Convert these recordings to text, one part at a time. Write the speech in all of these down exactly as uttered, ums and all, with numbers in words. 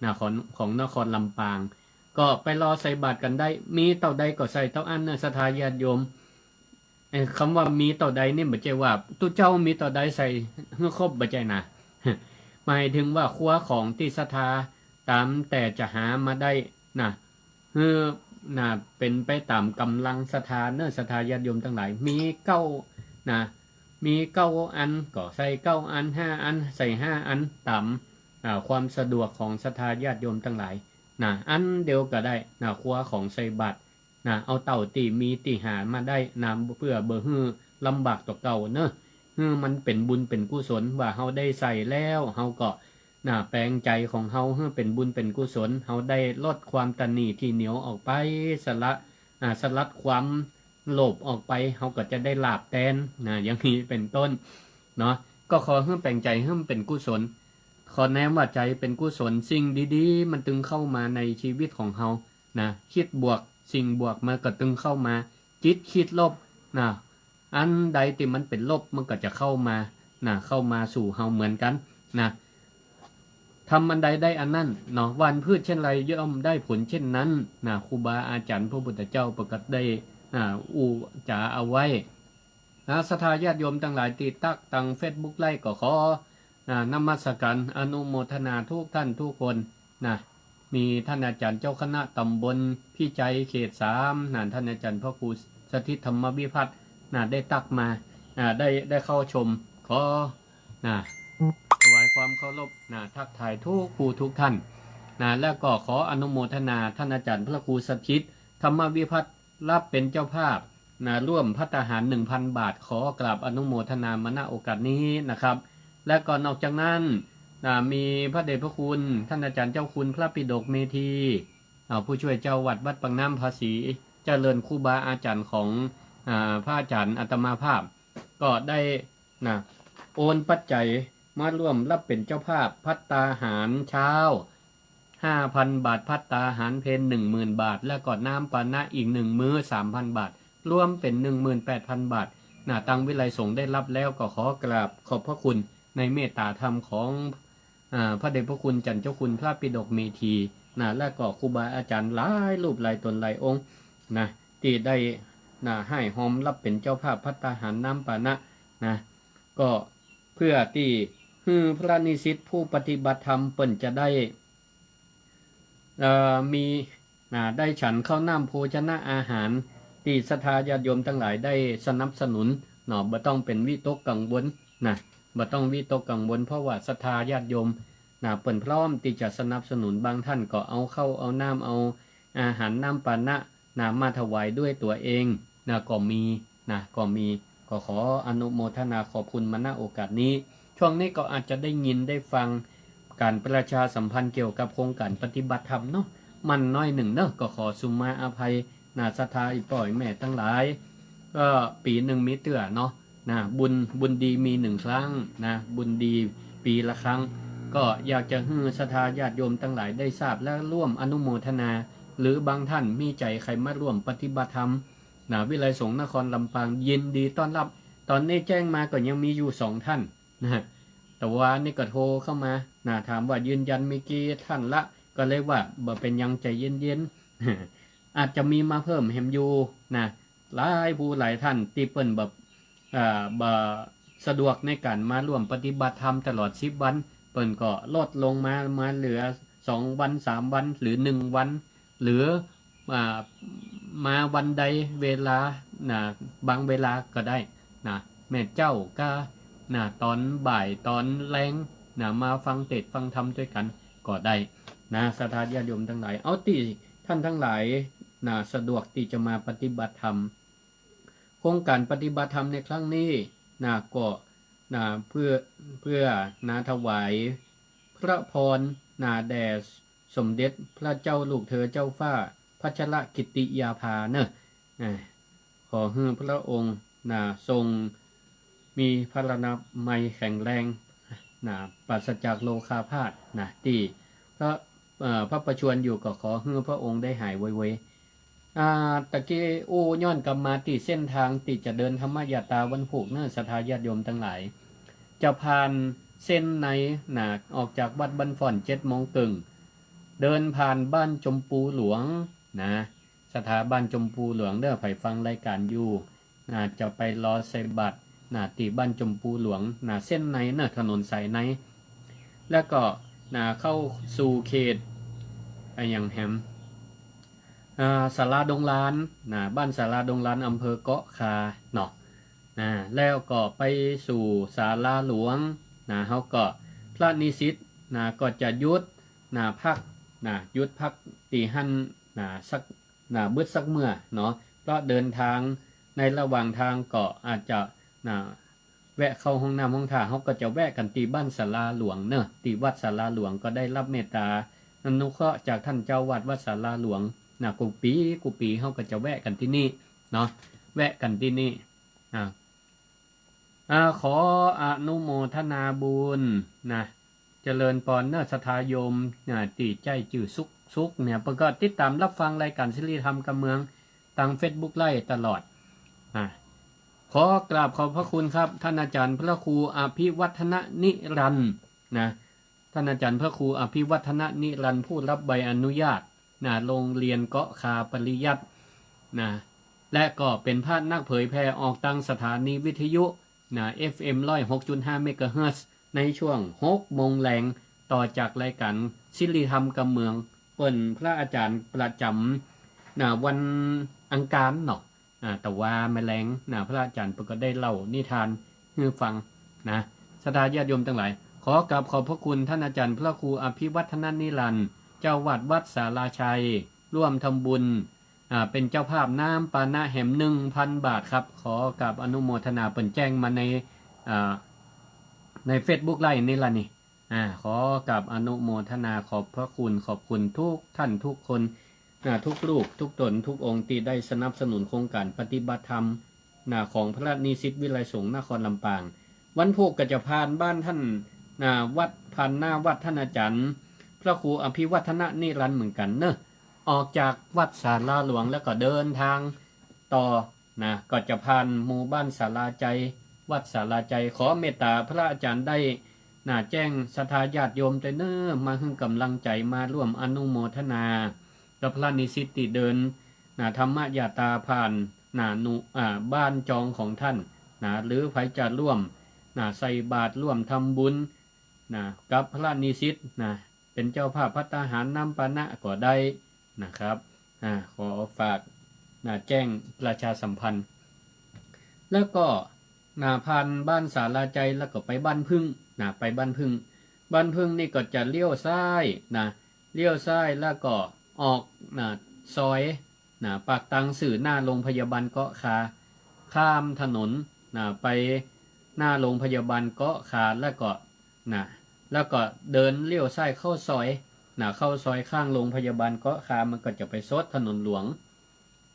นะ ของ ของนครลำปาง ก็ไปรอใส่บาตรกั๋นได้ มีเต้าใดก็ใส่เต้าอั้นเนาะ ศรัทธาญาติโยม เอ่อ กำว่ามีเต้าใดนี่บ่ใจ้ว่าตุ๊เจ้ามีเต้าใดใส่หื้อครบบ่ใจ้นะ หมายเถิงว่าครัวของตี้ศรัทธาต๋ามแต่จะหามาได้นะ หื้อ นะ เป๋นไปต๋ามก๋ำลังศรัทธาเนาะ ศรัทธาญาติโยมตังหลาย มีเก้า นะ มีเก้าอันก็ใส่เก้าอัน ห้าอันใส่ห้าอัน ต๋าม อ่า ความสะดวกของศรัทธาญาติโยมตังหลายนะ อันเดียวก็ได้นะ ครัวของใส่บาตรนะ เอาเต้าตี้มีตี้หามาได้นะ เปื้อบ่หื้อลำบากตั๋วเก่าเนาะ หื้อมันเป๋นบุญเป๋นกุศล ว่าเฮาได้ใส่แล้ว เฮาก็ นะ แป๋งใจ๋ของเฮาหื้อเป๋นบุญเป๋นกุศล เฮาได้ลดความตระหนี่ตี้เหนียวออกไป สละ อ่า สลัดความโลภออกไป เฮาก็จะได้ลาภแตนนะ อย่างนี้เป๋นต้นเนาะ ก็ขอหื้อแป๋งใจ๋หื้อมันเป๋นกุศล ขอแนะนำว่าใจ๋เป๋นกุศล สิ่งดีๆ มันตึงเข้ามาในชีวิตของเฮานะ กึ๊ดบวก สิ่งบวกมันก็ตึงเข้ามา จิตกึ๊ดลบนะ อันใดตี้มันเป๋นลบมันก็จะเข้ามานะ เข้ามาสู่เฮาเหมือนกั๋นนะ ทำอันใดได้อันนั้นเนาะ หว่านพืชเช่นไรย่อมได้ผลเช่นนั้นนะ ครูบาอาจ๋ารย์พระพุทธเจ้าเปิ้นก็ได้ อ่า อู้จ๋าเอาไว้นะ ศรัทธาญาติโยมตังหลายตี้ตั๊กตังเฟซบุ๊กไลฟ์ก็ขอ อ่า นมัสก๋ารอนุโมทนาทุกท่านทุกคนนะ มีต้านอาจ๋ารย์เจ้าคณะต๋ำบลพิจัยเขตสามนะ ต้านอาจ๋ารย์พระครูสถิตธรรมวิพัฒน์นะ ได้ตั๊กมา อ่า ได้ ได้เข้าชม ขอ นะ ถวายความเคารพนะ ทักทายทุกผู้ทุกท่านนะ แล้วก็ขออนุโมทนาต้านอาจ๋ารย์พระครูสถิตธรรมวิพัฒน์ ฮับเป๋นเจ้าภาพนะ ร่วมภัตตาหารหนึ่งพันบาท ขอกราบอนุโมทนามา ณ โอกาสนี้นะครับ และก็นอกจากนั้นนะ มีพระเดชพระคุณต้านอาจ๋ารย์เจ้าคุณพระปิฎกเมธี อ่า ผู้ช่วยเจ้าวัดวัดปากน้ำภาษีเจริญ ครูบาอาจ๋ารย์ของ อ่า พระอาจ๋ารย์อาตมาภาพ ก็ได้ นะ โอนปัจจัยมาร่วมฮับเป๋นเจ้าภาพภัตตาหารเช้าห้าพันบาท ภัตตาหารเพลหนึ่งหมื่นบาท และก็น้ำปานะอีกหนึ่งมื้อสามพันบาท รวมเป๋นหนึ่งหมื่นแปดพันบาทนะ ตังวิไลสงฆ์ได้ฮับแล้ว ก็ขอกราบขอบพระคุณในเมตตาธรรมของ อ่า พระเดชพระคุณจันเจ้าคุณพระปิฎกเมธีนะ และก็ครูบาอาจ๋ารย์หลายรูปหลายต๋นหลายองค์นะ ตี้ได้นะ ฮ่ายฮอมฮับเป๋นเจ้าภาพภัตตาหารน้ำปานะนะ ก็เปื้อตี้หื้อพระนิสิตผู้ปฏิบัติธรรมเปิ้นจะได้ เอ่อ มี นะ ได้ฉันข้าวน้ำโภชนะอาหารตี้ศรัทธาญาติโยมตังหลายได้สนับสนุนเนาะ บ่ต้องเป๋นวิตกกังวลนะ บ่ต้องวิตกกังวล เพราะว่าศรัทธาญาติโยมนะ เปิ้นพร้อมตี้จะสนับสนุน บางท่านก็เอาข้าวเอาน้ำ เอาอาหารน้ำปานะนะ มาถวายด้วยตั๋วเองนะ ก็มีนะ ก็มี ก็ขออนุโมทนาขอบคุณมา ณ โอกาสนี้ ช่วงนี้ก็อาจจะได้ยินได้ฟังก๋านประชาสัมพันธ์เกี่ยวกับโครงก๋านปฏิบัติธรรมเนาะ มันน้อยนึ่งเนาะ ก็ขอสุมาอภัยนะ ศรัทธาอี่ป้ออี่แม่ตังหลาย ก็ปี๋นึ่งมีเตื้อเนาะนะ บุญ บุญดีมีนึ่งครั้งนะ บุญดีปี๋ละครั้ง ก็อยากจะหื้อศรัทธาญาติโยมตังหลายได้ทราบและร่วมอนุโมทนา หรือบางท่านมีใจ๋ใค่มาร่วมปฏิบัติธรรมนะ วิไลสงฆ์นครลำปางยินดีต้อนฮับ ต๋อนนี้แจ้งมาก็ยังมีอยู่สองท่านนะ ตะวานี้ก็โทรเข้ามานะ ถามว่ายืนยันมีกี่ท่านละ ก็เลยว่าบ่เป๋นหยัง ใจ๋เย็นๆ อาจจะมีมาเพิ่มแหมอยู่นะ หลายผู้หลายท่านตี้เปิ้นแบบ เอ่อ บ่สะดวกในก๋านมาร่วมปฏิบัติธรรมตลอดสิบวัน เปิ้นก็ลดลงมา มาเหลือสองวัน สามวัน หรือหนึ่งวัน หรือ อ่า มาวันใดเวลานะ บางเวลาก็ได้นะ แม่นเจ๊าก็นะ ต๋อนบ่ายต๋อนแลงนะ มาฟังเตสน์ฟังธรรมตวยกั๋นก็ได้นะ ศรัทธาญาติโยมตังหลาย เอาตี้ท่านตังหลายนะ สะดวกตี้จะมาปฏิบัติธรรม โครงก๋านปฏิบัติธรรมในครั้งนี้นะ ก็นะ เปื้อ เปื้อนะ ถวายพระพรนะ แด่สมเด็จพระเจ้าลูกเธอเจ้าฟ้าพัชรกิติยาภาเนาะ นะ ขอหื้อพระองค์นะ ทรงมีพลานามัยแข็งแรงนะ ปราศจากโรคาพาธนะ ตี้พระ เอ่อ พระประชวรอยู่ก็ขอหื้อพระองค์ได้หายไวๆ อ่า ตะกี้อู้ย้อนกลับมาตี้เส้นตางตี้จะเดินธรรมยาตราวันพูกเนาะ ศรัทธาญาติโยมตังหลาย จะผ่านเส้นในนะ ออกจากวัดบ้านฝ่อนเจ็ดโมงเกิ่ง เดินผ่านบ้านจมปูหลวงนะ ศรัทธาบ้านจมปูหลวงเด้อ ใผฟังรายก๋านอยู่นะ จะไปรอใส่บาตรนะ ตี้บ้านจมปูหลวงนะ เส้นในเนอะ ถนนสายใน แล้วก็นะ เข้าสู่เขต อะหยังแหม อ่า ศาลาดงลานนะ บ้านศาลาดงลาน อำเภอเกาะคาเนาะ นะ แล้วก็ไปสู่ศาลาหลวงนะ เฮาก็ พระนิสิตนะ ก็จะหยุดนะ พักนะ หยุดพักตี้หั้นนะ สักนะ บึดสักเมื่อเนาะ เพราะเดินทางในระหว่างทางก็อาจจะนะ แวะเข้าห้องน้ำห้องท่า เฮาก็จะแวะกั๋นตี้บ้านศาลาหลวงเนอะ ตี้วัดศาลาหลวง ก็ได้รับเมตตาอนุเคราะห์จากท่านเจ้าวัดวัดศาลาหลวงนะ กู้ปี๋กู้ปี๋ เฮาก็จะแวะกั๋นตี้นี่เนาะ แวะกั๋นตี้นี่นะ อ่า ขออนุโมทนาบุญนะ เจริญปอนเนอะ ศรัทธาโยมนะ ตี้ใจ้จื้อสุข สุขเนี่ย เปิ้นก็ติดต๋ามรับฟังรายก๋านสิริธรรมกำเมือง ตางเฟซบุ๊กไลฟ์ตลอด อ่า ขอกราบขอบพระคุณครับ ท่านอาจารย์พระครูอภิวัฒนนิรันดร์นะ ท่านอาจารย์พระครูอภิวัฒนนิรันดร์ ผู้รับใบอนุญาตนะ โรงเรียนเกาะคาปริยัตินะ และก็เป๋นพระนักเผยแผ่ออกตางสถานีวิทยุนะ เอฟเอ็ม ร้อยหกจุดห้า เมกะเฮิรตซ์ ในช่วงหกโมงแลง ต่อจากรายก๋านสิริธรรมกำเมือง เปิ้นพระอาจารย์ประจ๋ำนะ วันอังคารเนาะ อ่า ตะวาแมลงนะ พระอาจารย์เปิ้นก็ได้เล่านิทานหื้อฟังนะ ศรัทธาญาติโยมตังหลาย ขอกราบขอบพระคุณท่านอาจารย์พระครูอภิวัฒนนิรันดร์ เจ้าวัดวัดสาราชัย ร่วมทำบุญ อ่า เป๋นเจ้าภาพน้ำปานะแหม หนึ่งพันบาทครับ ขอกราบอนุโมทนา เปิ้นแจ้งมาใน อ่า ในเฟซบุ๊กไลฟ์นี่ละนี่ อ่า ขอกราบอนุโมทนา ขอบพระคุณ ขอบคุณทุกท่านทุกคน นะ ทุกรูป ทุกต๋น ทุกองค์ ตี้ได้สนับสนุนโครงก๋านปฏิบัติธรรม นะ ของพระนิสิตวิไลสงฆ์นครลำปาง วันพูกก็จะผ่านบ้านท่าน นะ วัด ผ่านหน้าวัดท่านอาจารย์ พระครูอภิวัฒนนิรันดร์เหมือนกั๋นเนอะ ออกจากวัดศาลาหลวงแล้วก็เดินทางต่อ นะ ก็จะผ่านหมู่บ้านศาลาชัย วัดศาลาชัย ขอเมตตาพระอาจารย์ได้ นะ แจ้งศรัทธาญาติโยมตวยเนอะ มาหื้อก๋ำลังใจ๋ มาร่วมอนุโมทนา กับพระนิสิตตี้เดิน นะ ธรรมยาตราผ่าน นะ หมู่ อ่า บ้านจองของท่าน นะ หรือใผจะร่วม นะ ใส่บาตร ร่วมทำบุญ นะ กับพระนิสิต นะ เป๋นเจ้าภาพภัตตาหารน้ำปานะก็ได้นะครับ อ่า ขอฝาก นะ แจ้งประชาสัมพันธ์ แล้วก็ นะ ผ่านบ้านศาลาชัย แล้วก็ไปบ้านผึ้ง นะ ไปบ้านผึ้ง บ้านผึ้งนี่ก็จะเลี้ยวซ้าย นะ เลี้ยวซ้ายแล้วก็ออก นะ ซอย นะ ปากตางซื่อหน้าโรงพยาบาลเกาะคา ข้ามถนน นะ ไปหน้าโรงพยาบาลเกาะคา แล้วก็ นะ แล้วก็เดินเลี้ยวซ้ายเข้าซอย นะ เข้าซอยข้างโรงพยาบาลเกาะคา มันก็จะไปซดถนนหลวง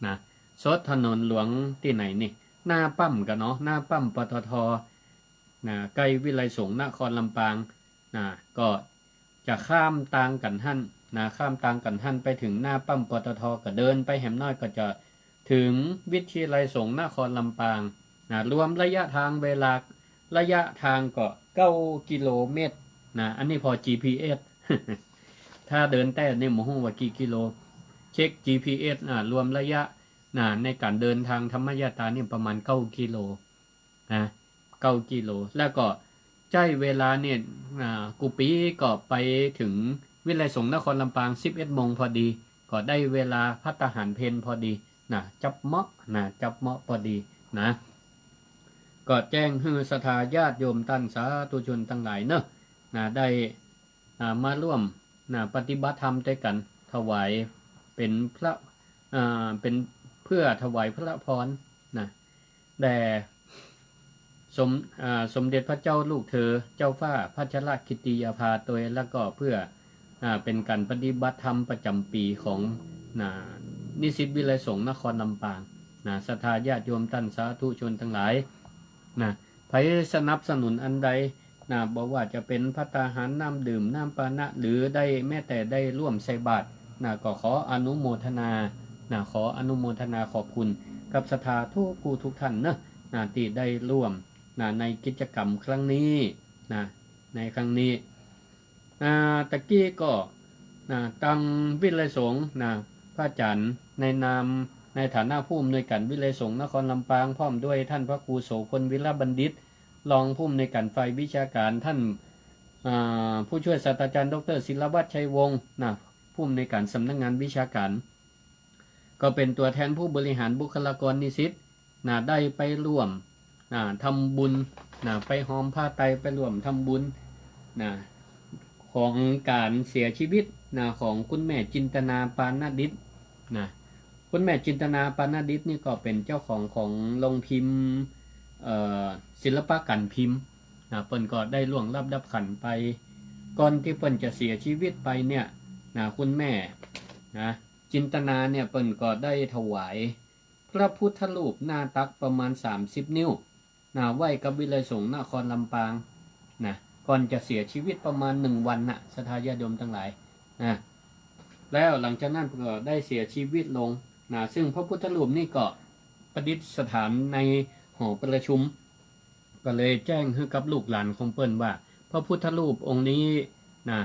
นะ ซดถนนหลวงตี้ไหนนี่ หน้าปั๊มก่าเนาะ หน้าปั๊ม ปตท. นะ ใก้วิไลสงฆ์นครลำปาง นะ ก็จะข้ามตางกั๋นหั้น นะ ข้ามตางกั๋นหั้นไปเถิงหน้าปั๊ม ปตท. ก็เดินไปแหมน้อยก็จะเถิงวิทยาลัยสงฆ์นครลำปาง นะ รวมระยะทางเวลา ระยะทางก็เก้ากิโลเมตร นะ อันนี้ผ่อ จีพีเอส ถ้าเดินแต๊นี่บ่ฮู้ว่ากี่กิโล เช็ค จีพีเอส อ่า รวมระยะ นะ ในก๋านเดินทางธรรมยาตรานี่ประมาณเก้ากิโล นะ เก้ากิโล แล้วก็ใจ๊เวลาเนี่ย อ่า กู้ปี๋ก็ไปเถิงวิทยาลัยสงฆ์นครลำปาง สิบเอ็ดโมงพอดี ก็ได้เวลาภัตตาหารเพลพอดี นะ จับเหมาะ นะ จับเหมาะพอดี นะ ก็แจ้งหื้อศรัทธาญาติโยมต้านสาธุชนตังหลายเนาะ นะ ได้ อ่า มาร่วม นะ ปฏิบัติธรรมตวยกั๋น ถวายเป๋นพระ อ่า เป๋นเพื่อถวายพระพร นะ แด่สม อ่า สมเด็จพระเจ้าลูกเธอ เจ้าฟ้าพัชรกิติยาภาตวย แล้วก็เพื่อ อ่า เป๋นก๋านปฏิบัติธรรมประจ๋ำปี๋ของ นะ นิสิตวิไลสงฆ์นครลำปาง นะ ศรัทธาญาติโยมต้านสาธุชนตังหลาย นะ ใผสนับสนุนอันใด นะ บ่ว่าจะเป๋นภัตตาหาร น้ำดื่ม น้ำปานะ หรือได้แม้แต่ได้ร่วมใส่บาตร นะ ก็ขออนุโมทนา นะ ขออนุโมทนาขอบคุณกับศรัทธาทุกผู้ทุกท่านเนาะ นะ ตี้ได้ร่วม นะ ในกิจกรรมครั้งนี้ นะ ในครั้งนี้ อ่า ตะกี้ก็ นะ ตังวิทยาลัยสงฆ์นะ พระอาจารย์ในนาม ในฐานะผู้อำนวยการวิทยาลัยสงฆ์นครลำปาง พร้อมด้วยท่านพระครูโสภณ วีระบัณฑิต รองผู้อำนวยการฝ่ายวิชาการ ท่าน อ่า ผู้ช่วยศาสตราจารย์ ดอกเตอร์ ศิลวัฒน์ ชัยวงศ์นะ ผู้อำนวยการสำนักงานวิชาการ ก็เป๋นตั๋วแทนผู้บริหารบุคลากรนิสิตนะ ได้ไปร่วมนะ ทำบุญนะ ไปฮอมผ้าไตร ไปร่วมทำบุญนะ ของก๋านเสียชีวิตนะ ของคุณแม่จินตนา ปานดิษฐ์นะ คุณแม่จินตนา ปานดิษฐ์นี่ก็เป๋นเจ้าของของโรงพิมพ์ เอ่อ ศิลปะก๋านพิมพ์นะ เปิ้นก็ได้ล่วงลับดับขันไป ก่อนตี้เปิ้นจะเสียชีวิตไปเนี่ยนะ คุณแม่นะ จินตนาเนี่ย เปิ้นก็ได้ถวายพระพุทธรูปหน้าตักประมาณสามสิบนิ้วนะ ไว้กับวิทยาลัยสงฆ์นครลำปางนะ ก่อนจะเสียชีวิตประมาณหนึ่งวันนะ ศรัทธาญาติโยมตังหลายนะ แล้วหลังจากนั้นก็ได้เสียชีวิตลงนะ ซึ่งพระพุทธรูปนี่ก็ประดิษฐานในหอประชุม ก็เลยแจ้งหื้อกับลูกหลานของเปิ้นว่า พระพุทธรูปองค์นี้นะ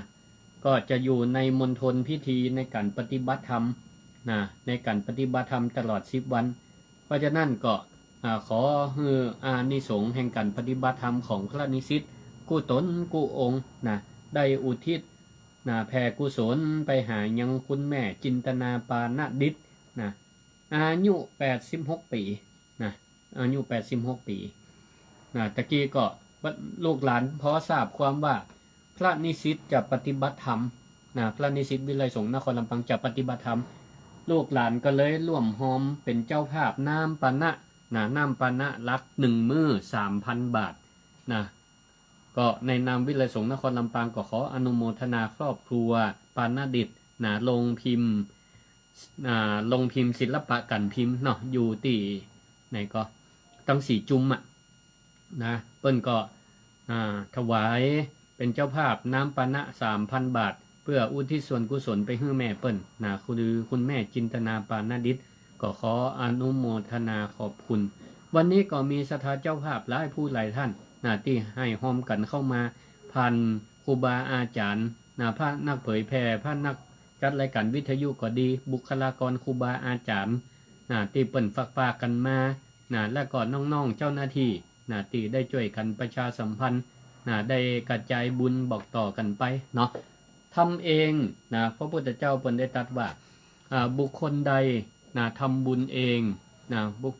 ก็จะอยู่ในมณฑลพิธีในก๋านปฏิบัติธรรมนะ ในก๋านปฏิบัติธรรมตลอดสิบวัน เพราะฉะนั้นก็ อ่า ขอหื้ออานิสงส์แห่งก๋านปฏิบัติธรรมของพระนิสิตกู้ต๋นกู้องค์นะ ได้อุทิศนะ แผ่กุศลไปหายังคุณแม่จินตนา ปานดิษฐ์นะ อายุแปดสิบหกปี๋นะ อายุแปดสิบหกปี๋นะ ตะกี้ก็ลูกหลานพอทราบความว่าพระนิสิตจะปฏิบัติธรรมนะ พระนิสิตวิทยาลัยสงฆ์นครลำปางจะปฏิบัติธรรม ลูกหลานก็เลยร่วมฮอมเป๋นเจ้าภาพน้ำปานะนะ น้ำปานะหลักหนึ่งมื้อสามพันบาทนะ ก็ในนามวิทยาลัยสงฆ์นครลำปางก็ขออนุโมทนาครอบครัวปานดิษฐ์นะ โรงพิมพ์ อ่า โรงพิมพ์ศิลปะก๋านพิมพ์เนาะ อยู่ตี้ไหนก็ ตังสี่จุมอะนะ เปิ้นก็ อ่า ถวายเป๋นเจ้าภาพน้ำปานะสามพันบาท เปื้ออุทิศส่วนกุศลไปหื้อแม่เปิ้นนะ คือคุณแม่จินตนา ปานดิษฐ์ ก็ขออนุโมทนาขอบคุณ วันนี้ก็มีศรัทธาเจ้าภาพหลายผู้หลายท่านนะ ตี้หื้อฮอมกั๋นเข้ามา ผ่านครูบาอาจ๋ารย์นะ พระนักเผยแผ่ พระนักจัดรายก๋านวิทยุก็ดี บุคลากรครูบาอาจ๋ารย์นะ ตี้เปิ้นฝากๆ กั๋นมานะ แล้วก็น้องๆ เจ้าหน้าตี้นะ ตี้ได้จ้วยกั๋นประชาสัมพันธ์นะ ได้กระจายบุญบอกต่อกั๋นไปเนาะ ทำเองนะ พระพุทธเจ้าเปิ้นได้ตรัสว่า อ่า บุคคลใดนะ ทำบุญเองนะ บุค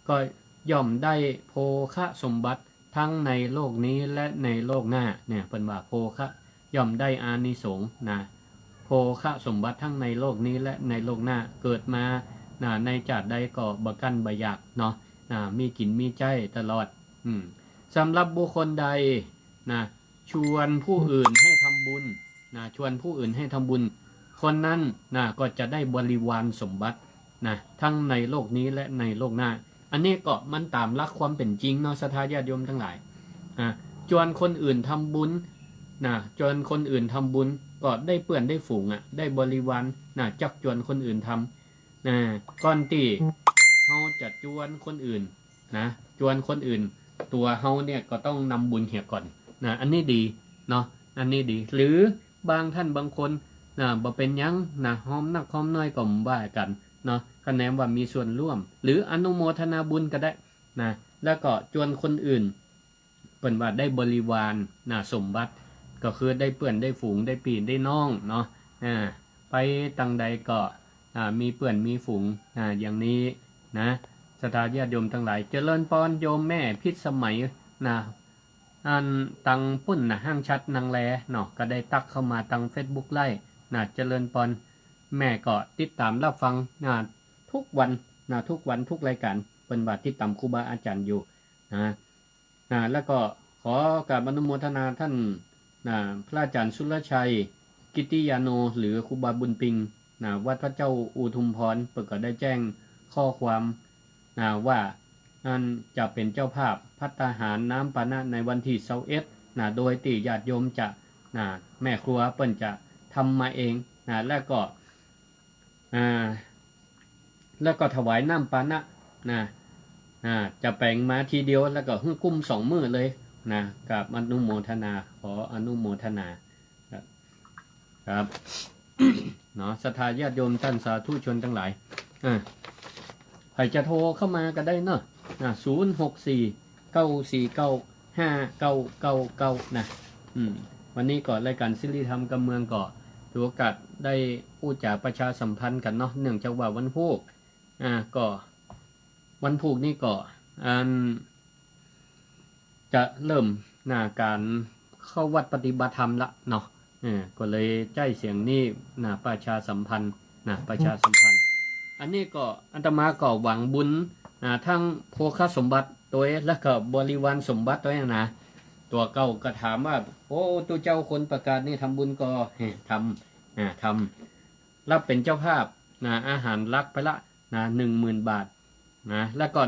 ก็ย่อมได้โภคสมบัติทั้งในโลกนี้และในโลกหน้า เนี่ย เปิ้นว่าโภคะ ย่อมได้อานิสงส์นะ โภคสมบัติทั้งในโลกนี้และในโลกหน้า เกิดมานะ ในจาติใดก็บ่กั้นบ่อยากเนาะนะ มีกิ๋นมีใจ๊ตลอด อืม สำหรับบุคคลใดนะ ชวนผู้อื่นให้ทำบุญนะ ชวนผู้อื่นให้ทำบุญ คนนั้นนะ ก็จะได้บริวารสมบัตินะ ทั้งในโลกนี้และในโลกหน้า อันนี้ก็มันต๋ามหลักความเป๋นจริงเนาะ ศรัทธาญาติโยมตังหลาย อ่า ชวนคนอื่นทำบุญนะ ชวนคนอื่นทำบุญ ก็ได้เปื้อนได้ฝูงอะ ได้บริวารนะ จักชวนคนอื่นทำนะ ก่อนตี้เฮาจะชวนคนอื่นนะ ชวนคนอื่น ตั๋วเฮาเนี่ยก็ต้องนำบุญเหียก่อนนะ อันนี้ดีเนาะ อันนี้ดี หรือบางท่านบางคนนะ บ่เป๋นหยังนะ ฮอมนักฮอมน้อยก็บ่ว่ากั๋นเนาะ คะแนนว่ามีส่วนร่วม หรืออนุโมทนาบุญก็ได้นะ แล้วก็ชวนคนอื่น เปิ้นว่าได้บริวารนะ สมบัติ ก็คือได้เปื้อนได้ฝูง ได้ปี้ได้น้องเนาะ อ่า ไปตังใดก็ อ่า มีเปื้อนมีฝูง อ่า อย่างนี้นะ ศรัทธาญาติโยมตังหลาย เจริญปอน โยมแม่พิสมัยนะ อันตังปุ้นนะ ห้างฉัตรนางแลเนาะ ก็ได้ตั๊กเข้ามาตังเฟซบุ๊กไลฟ์นะ เจริญปอน แม่ก็ติดต๋ามรับฟังนะ ทุกวันนะ ทุกวันทุกรายก๋าน เปิ้นว่าติดต๋ามครูบาอาจ๋ารย์อยู่นะ นะ แล้วก็ขอกราบอนุโมทนาท่านนะ พระอาจ๋ารย์สุรชัย กิตติยาโน หรือครูบาบุญปิงนะ วัดพระเจ้าอุทุมพร เปิ้นก็ได้แจ้งข้อความนะ ว่าอันจะเป๋นเจ้าภาพภัตตาหารน้ำปานะในวันตี้ซาวเอ็ดนะ โดยตี้ญาติโยมจะนะ แม่ครัวเปิ้นจะทำมาเองนะ แล้วก็ อ่า แล้วก็ถวายน้ำปานะนะ อ่า จะแป๋งมาทีเดียว แล้วก็หื้อกุ้มสองมื้อเลยนะ กราบอนุโมทนา ขออนุโมทนาครับ ครับ เนาะ ศรัทธาญาติโยมต้านสาธุชนตังหลาย อ่า ใผจะโทรเข้ามาก็ได้เนาะ อ่า ศูนย์หกสี่ เก้าสี่เก้า ห้าเก้าเก้าเก้า นะ อืม วันนี้ก็รายก๋านสิริธรรมกำเมืองก็ถือโอกาสได้อู้จ๋าประชาสัมพันธ์กั๋นเนาะ เนื่องจากว่าวันพูก อ่า ก็วันพูกนี่ก็ อัน จะเริ่ม นะ ก๋านเข้าวัดปฏิบัติธรรมละเนาะ เออ ก็เลยใจ๊เสียงนี้ นะ ประชาสัมพันธ์ นะ ประชาสัมพันธ์ อันนี้ก็อาตมาก็หวังบุญ นะ ตึงโภคสมบัติตวย แล้วก็บริวารสมบัติตวยนะ ตั๋วเก่าก็ถามว่า โอ้ ตุ๊เจ้าคนประกาศนี่ทำบุญก่อ เฮ้ ทำ นะ ทำ รับเป๋นเจ้าภาพ นะ อาหารหลักไปละ นะ หนึ่งหมื่นบาท นะ แล้วก็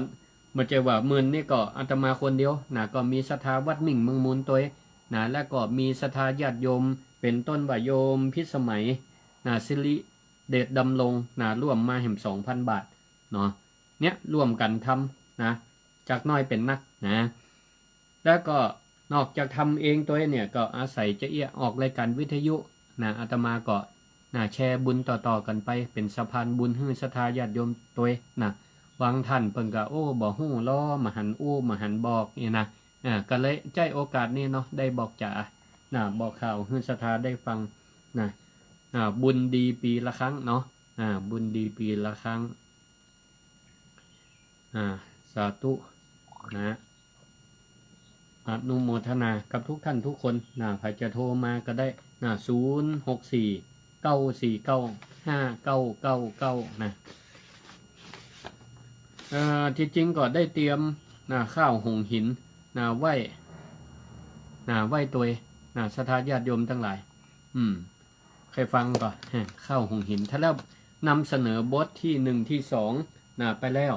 บ่ใจ้ว่าหมื่นนี่ก็อาตมาคนเดียว นะ ก็มีศรัทธาวัดมิ่งเมืองมูลตวย นะ แล้วก็มีศรัทธาญาติโยม เป๋นต้นว่าโยมพิสมัย นะ สิริเดชดำรง นะ ร่วมมาแหมสองพันบาท เนาะ เนี่ย ร่วมกั๋นทำ นะ จากน้อยเป๋นนัก นะ แล้วก็นอกจากทำเองตวยเนี่ย ก็อาศัยจะเอี้ยออกรายก๋านวิทยุ นะ อาตมาก็ นะ แชร์บุญต่อๆ กั๋นไป เป๋นสะพานบุญหื้อศรัทธาญาติโยมตวย นะ บางต้านเปิ้นก็ โอ้ บ่ฮู้ลอ บ่หันอู้ บ่หันบอก นี่นะ อ่า ก็เลยใจ๊โอกาสนี้เนาะ ได้บอกจ๋า นะ บอกข่าวหื้อศรัทธาได้ฟัง นะ อ่า บุญดีปีละครั้งเนาะ อ่า บุญดีปีละครั้ง อ่า สาธุ นะ อนุโมทนากับทุกท่านทุกคน นะ ใผจะโทรมาก็ได้ นะ ศูนย์หกสี่ เก้าสี่เก้า ห้าเก้าเก้าเก้า นะ เอ่อ ตี้จริงก็ได้เตรียม นะ ข้าวหุงหิน นะ ไหว้ นะ ไหว้ตวย นะ ศรัทธาญาติโยมตังหลาย อืม ใค่ฟังก่อ ข้าวหุงหิน ถ้าแล้วนำเสนอบทตี้หนึ่งตี้สอง นะ ไปแล้ว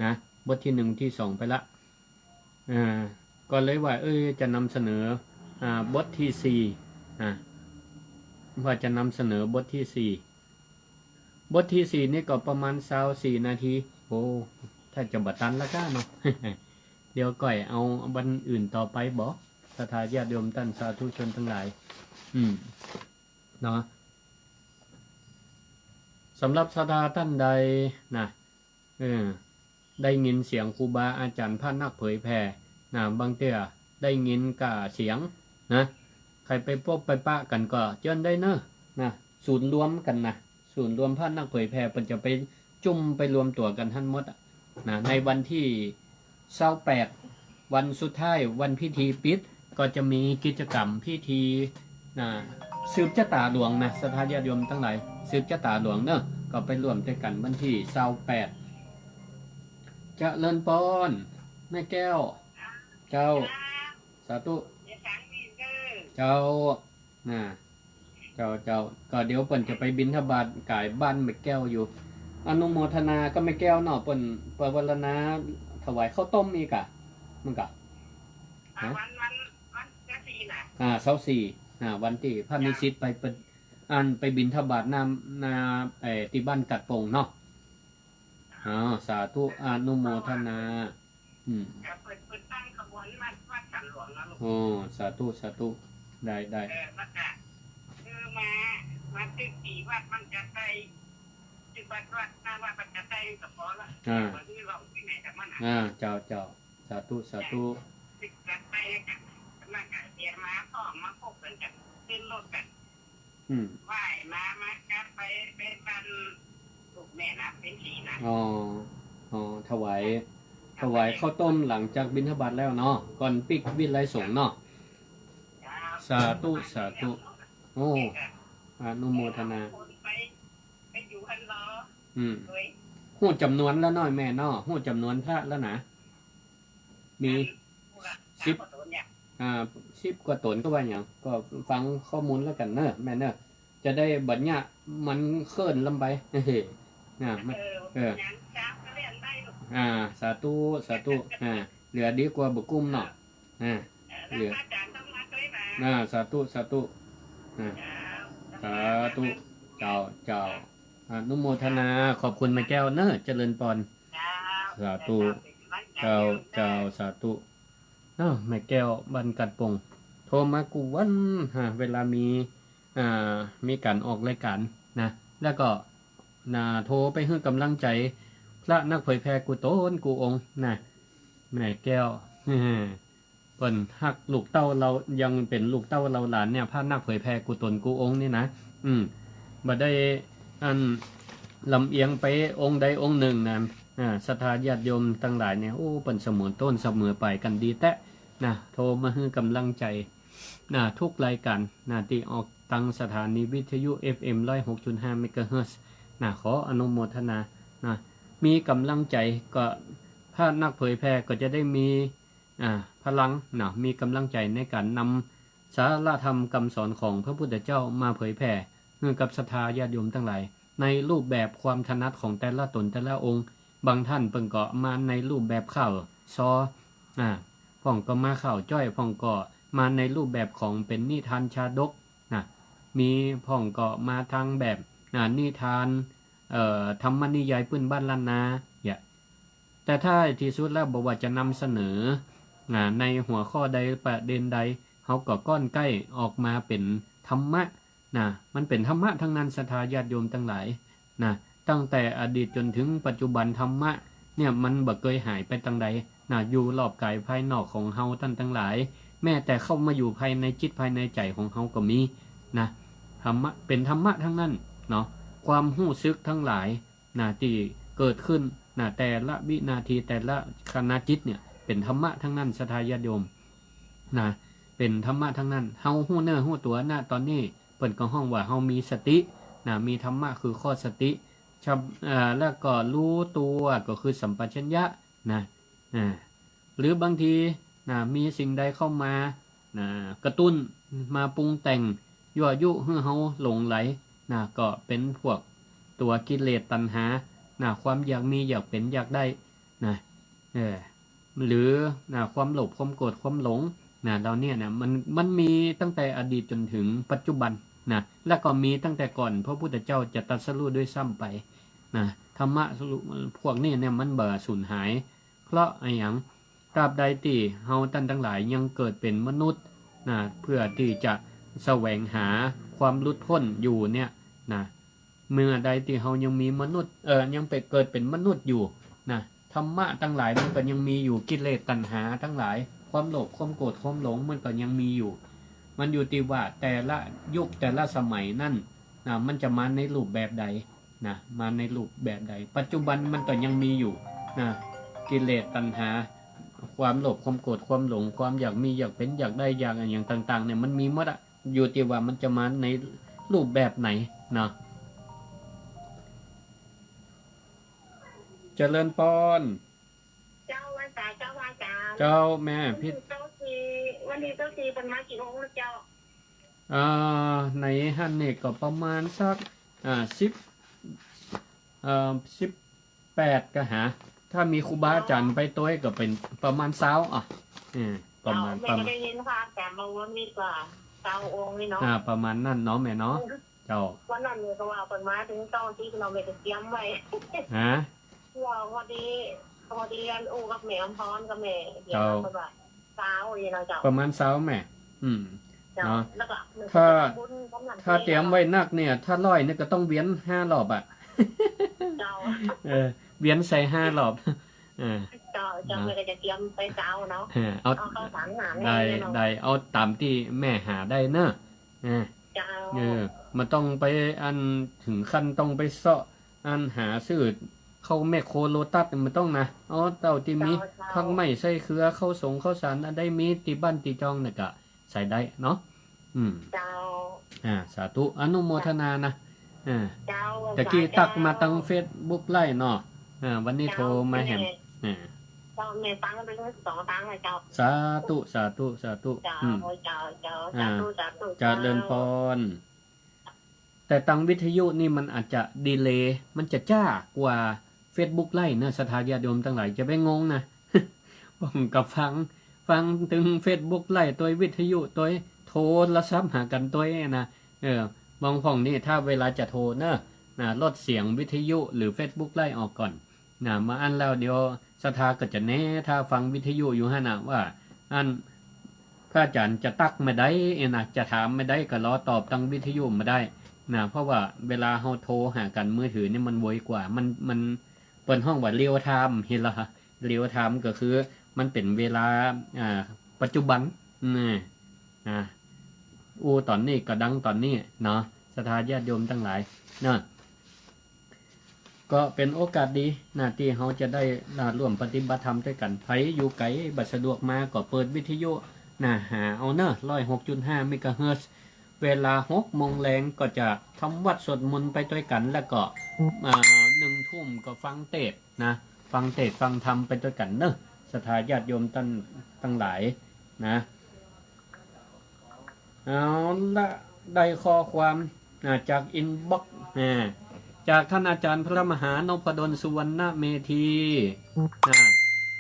นะ บทตี้หนึ่งตี้สองไปละ อ่า ก็เลยว่า เออ จะนำเสนอ อ่า บทตี้สี่ อ่า ว่าจะนำเสนอบทตี้สี่ บทตี้สี่นี่ก็ประมาณซาวสี่นาที โอ้ ถ้าจะบ่ตันละก้าเนาะ เดี๋ยวก่อยเอาวันอื่นต่อไปบ่ ศรัทธาญาติโยมต้านสาธุชนตังหลาย อืม เนาะ สำหรับศรัทธาต้านใด นะ เออ ได้ยินเสียงครูบาอาจ๋ารย์พระนักเผยแผ่ นะ บางเตื้อได้ยินก้าเสียง นะ ใผไปปบไปปะกั๋นก็เจิญได้เนาะ นะ ศูนย์รวมกั๋นนะ ศูนย์รวมพระนักเผยแผ่ เปิ้นจะไปจุ่มไปรวมตั๋วกั๋นหั้นหมดอะ นะ ในวันตี้ซาวแปด วันสุดท้าย วันพิธีปิด ก็จะมีกิจกรรมพิธี นะ สืบจะต๋าหลวงนะ ศรัทธาญาติโยมตังหลาย สืบจะต๋าหลวงเนาะ ก็ไปร่วมตวยกั๋นวันตี้ซาวแปด เจริญปอน แม่แก้ว เจ้า สาธุ เจ้า นะ เจ้า เจ้า ก็เดี๋ยวเปิ้นจะไปบิณฑบาตก๋ายบ้านแม่แก้วอยู่ อนุโมทนากับแม่แก้วเนาะ เปิ้นปวารณาถวายข้าวต้มอีกอะ มันก็ อ่า ฮะ วัน วัน วันซาวสี่นะ อ่า ซาวสี่ อ่า วันตี้พระนิสิตไป ไป อันไปบิณฑบาตหน้า หน้า เอ่อ ตี้บ้านกัดปงเนาะ อ๋อ สาธุ อนุโมทนา อืม ก็เปิ้น เปิ้นตั้งขบวนวัด วัดกัดหลวงนะลูก อ๋อ สาธุ สาธุ ได้ ได้ เออ แล้วก็ เออ มา มาตึกตี้วัดบ้านกัดใต้ ตึกวัด วัด หน้าวัดบ้านกัดใต้ก็พอละ อ่า บ่หื้อลองตี้ไหนกับมันน่ะ อ่า เจ้า เจ้า สาธุ สาธุ ตึกวัดไปกัน แล้วก็เดี๋ยวมาพ้อมมาพบกั๋น กั๋น ขึ้นรถกั๋น อืม ไหว้มา มากั๋นไป ไปบ้านลูกแม่นะ เป๋นสี่นะ อ๋อ อ๋อ ถวาย ถวายข้าวต้มหลังจากบิณฑบาตแล้วเนาะ ก่อนปิ๊กวิทย์ไร้สงฆ์เนาะ เจ้า สาธุ สาธุ โอ้ อนุโมทนา คนไป ไปอยู่หั้นเหรอ อืม โดย ฮู้จ๋ำนวนแล้วเนาะแม่เนาะ ฮู้จ๋ำนวนพระแล้วนะ มี อัน สิบ กว่าต๋นเนี่ย อ่า สิบกว่าต๋นก็ว่าหยัง ก็ฟังข้อมูลแล้วกั๋นเนาะแม่เนาะ จะได้บ่เยียะมันเคิ่นลำไป นะ มัน เออ เออ ยังจ้างก็เรียนได้ลูก อ่า สาธุ สาธุ อ่า เหลือดีกว่าบ่กุ้มเนาะ อ่า เออ เหลือ แล้วพระอาจ๋ารย์ต้องมาตวยนะ อ่า สาธุ สาธุ อ่า เจ้า สาธุ เจ้า เจ้า อนุโมทนา ขอบคุณแม่แก้วเนาะ เจริญปอน เจ้า สาธุ เจ้า เจ้า สาธุ เอ้า แม่แก้วบ้านกัดปง โทรมากู้วัน ฮะ เวลามี อ่า มีก๋านออกรายก๋านนะ แล้วก็ นะ โทรไปหื้อก๋ำลังใจ๋พระนักเผยแผ่กู้ต๋นกู้องค์นะ แม่แก้ว เปิ้นฮักลูกเต้าเฮา ยังเป๋นลูกเต้าเฮาหลานเนี่ย พระนักเผยแผ่กู้ต๋นกู้องค์นี่นะ อืม บ่ได้อันลำเอียงไปองค์ใดองค์นึ่งนะ อ่า ศรัทธาญาติโยมตังหลายเนี่ย โอ้ เปิ้นเสมอต้นเสมอปลายกั๋นดีแต๊นะ โทรมาหื้อก๋ำลังใจ๋นะ กู้รายก๋านนะ ตี้ออกตางสถานีวิทยุ เอฟเอ็ม ร้อยหกจุดห้า เมกะเฮิรตซ์นะ ขออนุโมทนานะ มีก๋ำลังใจ๋ก็ พระนักเผยแผ่ก็จะได้มี อ่า พลังนะ มีก๋ำลังใจ๋ในก๋านนำสาระธรรมกำสอนของพระพุทธเจ้ามาเผยแผ่หื้อกับศรัทธาญาติโยมตังหลาย ในรูปแบบความถนัดของแต่ละต๋นแต่ละองค์ บางต้านเปิ้นก็มาในรูปแบบข่าวซอ อ่า พ่องก็มาข่าวจ้อย พ่องก็มาในรูปแบบของเป๋นนิทานชาดกนะ มีพ่องก็มาตางแบบ อ่า นิทาน เอ่อ ธรรมนิยายปื้นบ้านล้านนา เนี่ย แต่ท้ายตี้สุดแล้วบ่ว่าจะนำเสนอ อ่า ในหัวข้อใดประเด็นใด เฮาก็ก้อนใก้ออกมาเป๋นธรรมะนะ มันเป๋นธรรมะตังนั้น ศรัทธาญาติโยมตังหลายนะ ตั้งแต่อดีตจ๋นถึงปัจจุบัน ธรรมะเนี่ยมันบ่เกยหายไปตางใดนะ อยู่รอบก๋ายภายนอกของเฮาต้านตังหลาย แม้แต่เข้ามาอยู่ภายในจิตภายในใจ๋ของเฮาก็มีนะ ธรรมะ เป๋นธรรมะตังนั้นเนาะ ความฮู้สึกตังหลาย นะ ตี้เกิดขึ้นนะ แต่ละวินาทีแต่ละขณะจิตเนี่ย เป๋นธรรมะตังนั้น ศรัทธาญาติโยมนะ เป๋นธรรมะตังนั้น เฮาฮู้เนื้อฮู้ตั๋วนะ ต๋อนนี้เปิ้นก็ฮ้องว่าเฮามีสตินะ มีธรรมะคือข้อสติ ชับ เอ่อ แล้วก็ฮู้ตั๋วก็คือสัมปชัญญะนะ อ่า หรือบางทีนะ มีสิ่งใดเข้ามานะ กระตุ้น มาปรุงแต่ง ยั่วยุหื้อเฮาหลงใหลนะ ก็เป๋นพวกตั๋วกิเลสตัณหานะ ความอยากมีอยากเป๋นอยากได้นะ เออ หรือนะ ความโลภ ความโกรธ ความหลงนะ เหล่าเนี้ยนะ มัน มันมีตั้งแต่อดีตจ๋นถึงปัจจุบันนะ แล้วก็มีตั้งแต่ก่อนพระพุทธเจ้าจะตรัสรู้ด้วยซ้ำไปนะ ธรรมะพวกนี้เนี่ยมันบ่สูญหาย เพราะอะหยัง ตราบใดตี้เฮาต้านตังหลายยังเกิดเป๋นมนุษย์นะ เพื่อตี้จะแสวงหาความหลุดป๊นอยู่เนี่ยนะ เมื่อใดตี้เฮายังมีมนุษย์ เอ่อ ยังไปเกิดเป๋นมนุษย์อยู่นะ ธรรมะตังหลายมันก็ยังมีอยู่ กิเลสตัณหาตังหลาย ความโลภ ความโกรธ ความหลง มันก็ยังมีอยู่ มันอยู่ตี้ว่าแต่ละยุคแต่ละสมัยนั้นนะ มันจะมาในรูปแบบใด นะ มาในรูปแบบใด ปัจจุบันมันก็ยังมีอยู่นะ กิเลสตัณหา ความโลภ ความโกรธ ความหลง ความอยากมี อยากเป๋น อยากได้ อยากอะหยังต่างๆ เนี่ย มันมีหมดอะ อยู่ตี้ว่ามันจะมาในรูปแบบไหนเนาะ เจริญปอน เจ้า ไหว้สาเจ้า ไหว้สา เจ้าแม่ วันที่เจ้าสี่ วันที่เจ้าสี่เปิ้นมากี่องค์นะเจ้า อ่า ในหั้นนี่ก็ประมาณสัก อ่า สิบ เอ่อ สิบแปดก็หา ถ้ามีครูบาอาจ๋ารย์ไปตวยก็เป๋นประมาณซาว อ่ะ เออ ประมาณ เจ้า แม่ก็ได้ยินพระอาจ๋ารย์มาว่ามีกว่าซาวองค์นี่เนาะ อ่า ประมาณนั้นเนาะแม่เนาะ เจ้า วันนั้นแม่ก็ว่าเปิ้นมาเถิงเจ้าสี่ เปิ้นเอาแม่ก็เตรียมไว้ ฮะ ว่าพอดี พอดีอันอู้กับแม่อำพรกับแม่เดี๋ยว เจ้า เปิ้นว่า ซาวนี่เนาะเจ้า ประมาณซาวแม่ อืม เจ้า เนาะ แล้วก็ ถ้า บุญกำลัง ถ้าเตรียมไว้นักเนี่ย ถ้าร้อยเนี่ยก็ต้องเวียนห้ารอบอะ เจ้า เออ เวียนใส่ห้ารอบ เออ เจ้า เจ้า เนาะ แม่ก็จะเตรียมไปซาวเนาะ เออ เอา เอาข้าวสารหาแม่ ได้ เนาะ ได้ เอาต๋ามตี้แม่หาได้เนอะ เออ เจ้า เออ บ่ต้องไปอันเถิงขั้นต้องไปเซาะอันหาซื้อเข้าแมคโครโลตัส บ่ต้องนะ เอาเต้าตี้มี เจ้า เจ้า ผักไม้ไส้เขือ ข้าวสงข้าวสารอันใดมีตี้บ้านตี้จองน่ะก็ใส่ได้เนาะ อืม เจ้า อ่า สาธุ อนุโมทนานะ อ่า เจ้า ตะกี้ตักมาตางเฟซบุ๊กไลฟ์เนาะ อ่า วันนี้โทรมาแหม เจ้า แม่ อ่า เจ้า แม่ฟังเถิงสองครั้งเลยเจ้า สาธุ สาธุ สาธุ เจ้า อืม เจ้า เจ้า อ่า สาธุ สาธุ เจริญปอน แต่ตางวิทยุนี่มันอาจจะดีเลย์ มันจะจ๊ากว่าเฟซบุ๊กไลฟ์นะ ศรัทธาญาติโยมตังหลาย จะไปงงนะ ผมก็ฟัง ฟังเถิงเฟซบุ๊กไลฟ์ตวย วิทยุตวย โทรศัพท์หากั๋นตวยนะ เออ บางพ่องนี่ถ้าเวลาจะโทรเนอะ นะ ลดเสียงวิทยุหรือเฟซบุ๊กไลฟ์ออกก่อน นะ บ่อั้นแล้วเดี๋ยวศรัทธาก็จะแหนท่าฟังวิทยุอยู่หั้นน่ะ ว่าอัน พระอาจ๋ารย์จะตั๊กมาได้เองนะ จะถามมาได้ก็รอตอบตางวิทยุมาได้นะ เพราะว่าเวลาเฮาโทรหากั๋นมือถือนี่มันไวกว่า มัน มัน เปิ้นฮ้องว่าเรียลไทม์ หันล่ะ เรียลไทม์ก็คือมันเป๋นเวลา อ่า ปัจจุบัน นะ นะ อู้ต๋อนนี้ก็ดังต๋อนนี้เนาะ ศรัทธาญาติโยมตังหลายเนาะ ก็เป๋นโอกาสดีนะ ตี้เฮาจะได้ อ่า ร่วมปฏิบัติธรรมตวยกั๋น ใผอยู่ไก๋บ่สะดวกมาก็เปิดวิทยุนะ หาเอาเนาะ ร้อยหกจุดห้าเมกะเฮิรตซ์ เวลาหกโมงแลงก็จะทำวัตรสวดมนต์ไปตวยกั๋น แล้วก็ อ่า หนึ่งทุ่มก็ฟังเตสน์นะ ฟังเตสน์ฟังธรรมไปตวยกั๋นเนาะ ศรัทธาญาติโยมตัง ตังหลายนะ เอาละ ได้ข้อความนะ จากอินบ็อกซ์นะ จากต้านอาจ๋ารย์พระมหานพดลสุวรรณเมธีนะ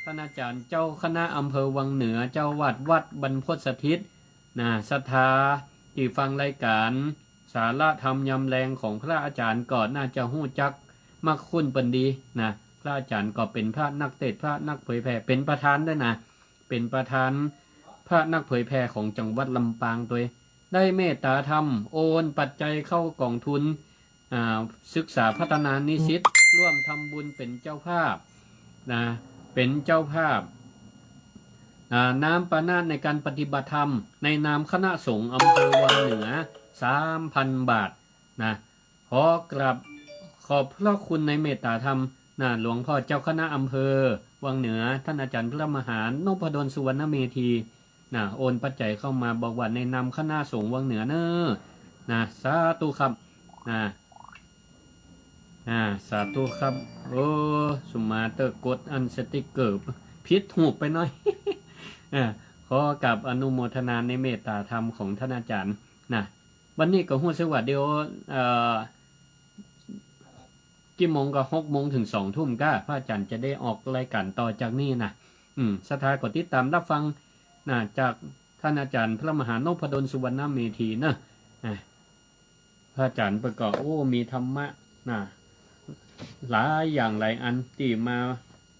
ต้านอาจ๋ารย์เจ้าคณะอำเภอวังเหนือ เจ้าอาวาสวัดบรรพตสถิตนะ ศรัทธาตี้ฟังรายก๋านสาระธรรมยามแลงของพระอาจ๋ารย์ก็น่าจะฮู้จักมักคุ้นเปิ้นดีนะ พระอาจ๋ารย์ก็เป๋นพระนักเตสน์ พระนักเผยแผ่ เป๋นประธานตวยนะ เป๋นประธานพระนักเผยแผ่ของจังหวัดลำปางตวย ได้เมตตาธรรม โอนปัจจัยเข้ากองทุน อ่า ศึกษาพัฒนานิสิต ร่วมทำบุญเป๋นเจ้าภาพนะ เป๋นเจ้าภาพ อ่า น้ำปานะในการปฏิบัติธรรม ในนามคณะสงฆ์อำเภอวังเหนือ สามพันบาทนะ ขอกราบขอบพระคุณในเมตตาธรรมนะ หลวงพ่อเจ้าคณะอำเภอวังเหนือ ต้านอาจ๋ารย์พระมหานพดลสุวรรณเมธี นะ โอนปัจจัยเข้ามาบอกว่าในนามคณะสงฆ์วังเหนือเน้อ นะ สาธุครับ นะ อ่า สาธุครับ โอ้ สุมาเตอร์กดอันสติกเกอร์ผิดรูปไปหน้อย อ่า ขอกราบอนุโมทนาในเมตตาธรรมของต้านอาจ๋ารย์นะ วันนี้ก็ฮู้สึกว่าเดี๋ยว เอ่อ กี่โมงก็ หกโมงเถิงสองทุ่มก้า พระอาจ๋ารย์จะได้ออกรายก๋านต่อจากนี้นะ อืม ศรัทธาก็ติดต๋ามฮับฟังนะ จากต้านอาจ๋ารย์พระมหานพดลสุวรรณเมธีเนาะ อ่ะ พระอาจ๋ารย์เปิ้นก็ โอ้ มีธรรมะนะ หลายอย่างหลายอันตี้มา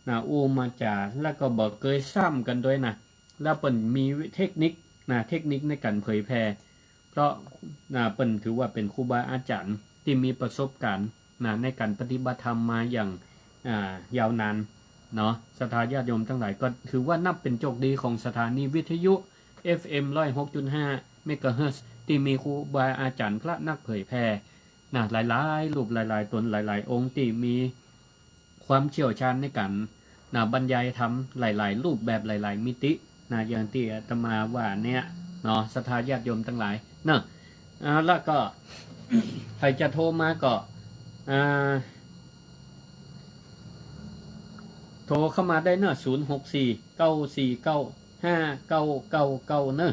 นะ อู้มาจ๋า แล้วก็บ่เกยซ้ำกั๋นตวยนะ แล้วเปิ้นมีเทคนิคนะ เทคนิคในก๋านเผยแผ่ เพราะ อ่า เปิ้นถือว่าเป๋นครูบาอาจ๋ารย์ตี้มีประสบก๋ารณ์นะ ในก๋านปฏิบัติธรรมมาอย่าง อ่า ยาวนานเนาะ ศรัทธาญาติโยมตังหลาย ก็ถือว่านับเป๋นโจคดีของสถานีวิทยุ เอฟเอ็ม ร้อยหกจุดห้าเมกะเฮิรตซ์ ตี้มีครูบาอาจ๋ารย์พระนักเผยแผ่นะ หลายๆ รูป หลายๆ ต๋น หลายๆ องค์ ตี้มี ความเชี่ยวชาญในก๋านนะ บรรยายธรรมหลายๆ รูปแบบ หลายๆ มิตินะ อย่างตี้อาตมาว่าเนี่ยเนาะ ศรัทธาญาติโยมตังหลายเนาะ อ่า แล้วก็ ใผจะโทรมาก็ อ่า โทรเข้ามาได้เนาะ ศูนย์หกสี่ เก้าสี่เก้า ห้าเก้าเก้าเก้า เนาะ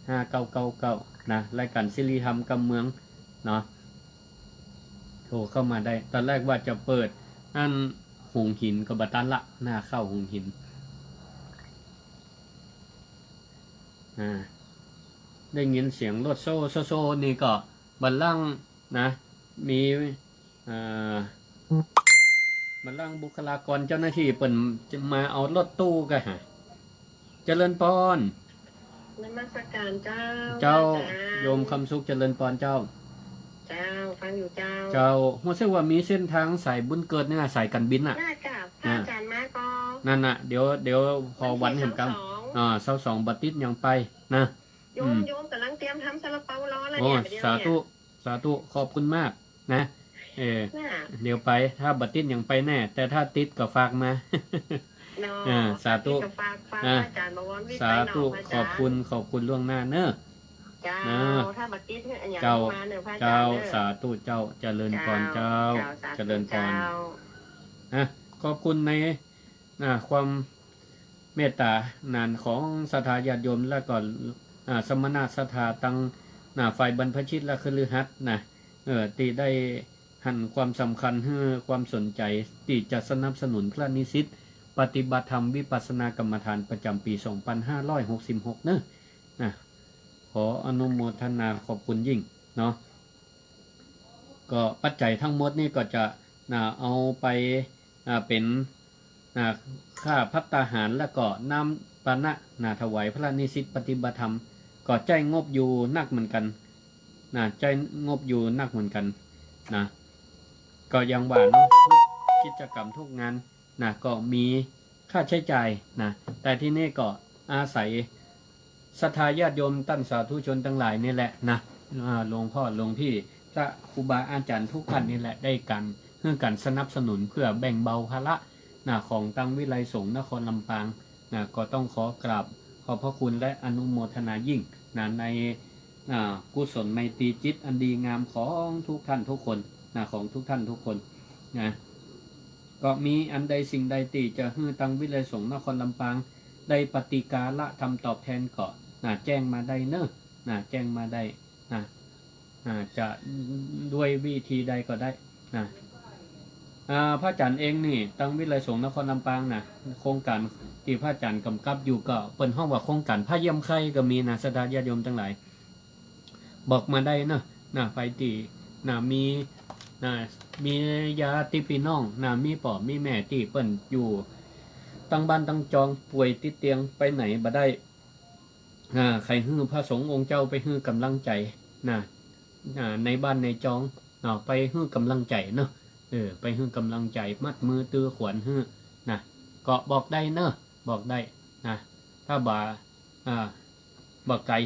ห้าเก้าเก้าเก้า นะ รายก๋านสิริธรรมกำเมืองเนาะ โทรเข้ามาได้ ต๋อนแรกว่าจะเปิดอันหงส์หินก็บ่ตันละ หน้าเข้าหงส์หิน อ่า ได้ยินเสียงรถโซ่โซ่โซ่นี่ก็บ่าลังนะ มี อ่า บ่าลังบุคลากรเจ้าหน้าตี้เปิ้นจะมาเอารถตู้ก้าหา เจริญปอน นมัสการเจ้า เจ้า เจ้า โยมคำสุข เจริญปอนเจ้า เจ้า ฟังอยู่เจ้า เจ้า ฮู้สึกว่ามีเส้นทางสายบุญเกิดนี่นะ สายก๋านบินน่ะ น่าจะ พระอาจ๋ารย์มาก็ นั่นน่ะ เดี๋ยว เดี๋ยวผ่อวันหื้มกำ วันตี้ซาวสอง อ่า ซาวสอง บ่าติดหยังไปนะ โยม อืม โยมก่ำลังเตรียมทำซาลาเปารอแล้วเนี่ย โอ้ บ่าเดี่ยวเนี่ย สาธุ สาธุ ขอบคุณมากนะ เออ น่ะ เดี๋ยวไป ถ้าบ่าติดหยังไปแน่ แต่ถ้าติดก็ฝากมา เนาะ อ่า สาธุ ติดก็ฝาก ฝาก อ่า พระอาจ๋ารย์บวรวิทย์ สาธุ ไปเนาะ พระอาจ๋ารย์ ขอบคุณ ขอบคุณล่วงหน้าเน้อ เจ้า นะ ถ้าบ่าติดเนี่ย อย่าง เจ้า มาเน้อ พระอาจ๋ารย์ เจ้า เน้อ สาธุเจ้า เจริญปอนเจ้า เจ้า เจ้า สาธุ เจริญปอน เจ้า อ่ะ ขอบคุณใน อ่า ความเมตตานั้นของศรัทธาญาติโยม แล้วก็ อ่า สมณะศรัทธาตัง อ่า ฝ่ายบรรพชิตและคฤหัสถ์นะ เอ่อ ตี้ได้หันความสำคัญหื้อความสนใจ๋ตี้จะสนับสนุนพระนิสิตปฏิบัติธรรมวิปัสสนากรรมฐานประจ๋ำปี๋สองปันห้าร้อยหกสิบหกเน้อ นะ ขออนุโมทนาขอบคุณยิ่งเนาะ ก็ปัจจัยตังหมดนี่ก็จะ นะ เอาไป อ่า เป๋น อ่า ค่าภัตตาหาร แล้วก็น้ ปานะ นะ ถวายพระนิสิตปฏิบัติธรรม ก็ใจ๊งบอยู่นักเหมือนกั๋น นะ ใจ๊งบอยู่นักเหมือนกั๋น นะ ก็อย่างว่าเนาะ ทุกกิจกรรมทุกงาน นะ ก็มีค่าใจ๊จ่าย นะ แต่ทีนี้ก็อาศัยศรัทธาญาติโยมต้านสาธุชนตังหลายนี่แหละ นะ อ่า หลวงพ่อหลวงพี่ พระครูบาอาจ๋ารย์ทุกท่านนี่แหละ ได้กั๋น หื้อกั๋นสนับสนุนเพื่อแบ่งเบาภาระ นะ ของตังวิทยาลัยสงฆ์นครลำปาง นะ ก็ต้องขอกราบขอบพระคุณและอนุโมทนายิ่ง นะ ใน อ่า กุศลไมตรีจิตอันดีงามของทุกท่านทุกคน นะ ของทุกท่านทุกคน นะ ก็มีอันใดสิ่งใดตี้จะหื้อตังวิทยาลัยสงฆ์นครลำปางได้ปฏิการะธรรมตอบแทนก็ นะ แจ้งมาได้เนาะ นะ แจ้งมาได้ นะ อ่า จะด้วยวิธีใดก็ได้ นะ อ่า พระอาจ๋ารย์เองนี่ ตังวิทยาลัยสงฆ์นครลำปางนะ โครงก๋านตี้พระอาจ๋ารย์ก๋ำกับอยู่ก็เปิ้นฮ้องว่าโครงก๋านพระเยี่ยมไข้ก็มีนะ ศรัทธาญาติโยมตังหลาย บอกมาได้เนาะ นะ ใผตี้ นะ มี นะ มีญาติปี้น้อง นะ มีป้อมีแม่ตี้เปิ้นอยู่ตังบ้านตังจอง ป่วยติดเตียง ไปไหนบ่ได้ อ่า ใค่หื้อพระสงฆ์องค์เจ้าไปหื้อก๋ำลังใจ๋ นะ อ่า ในบ้านในจอง เนาะ ไปหื้อก๋ำลังใจ๋เนาะ เออ ไปหื้อก๋ำลังใจ๋ มัดมือตื้อขวัญหื้อ นะ ก็บอกได้เนาะ บอกได้ นะ ถ้าบ่า อ่า บ่ไก๋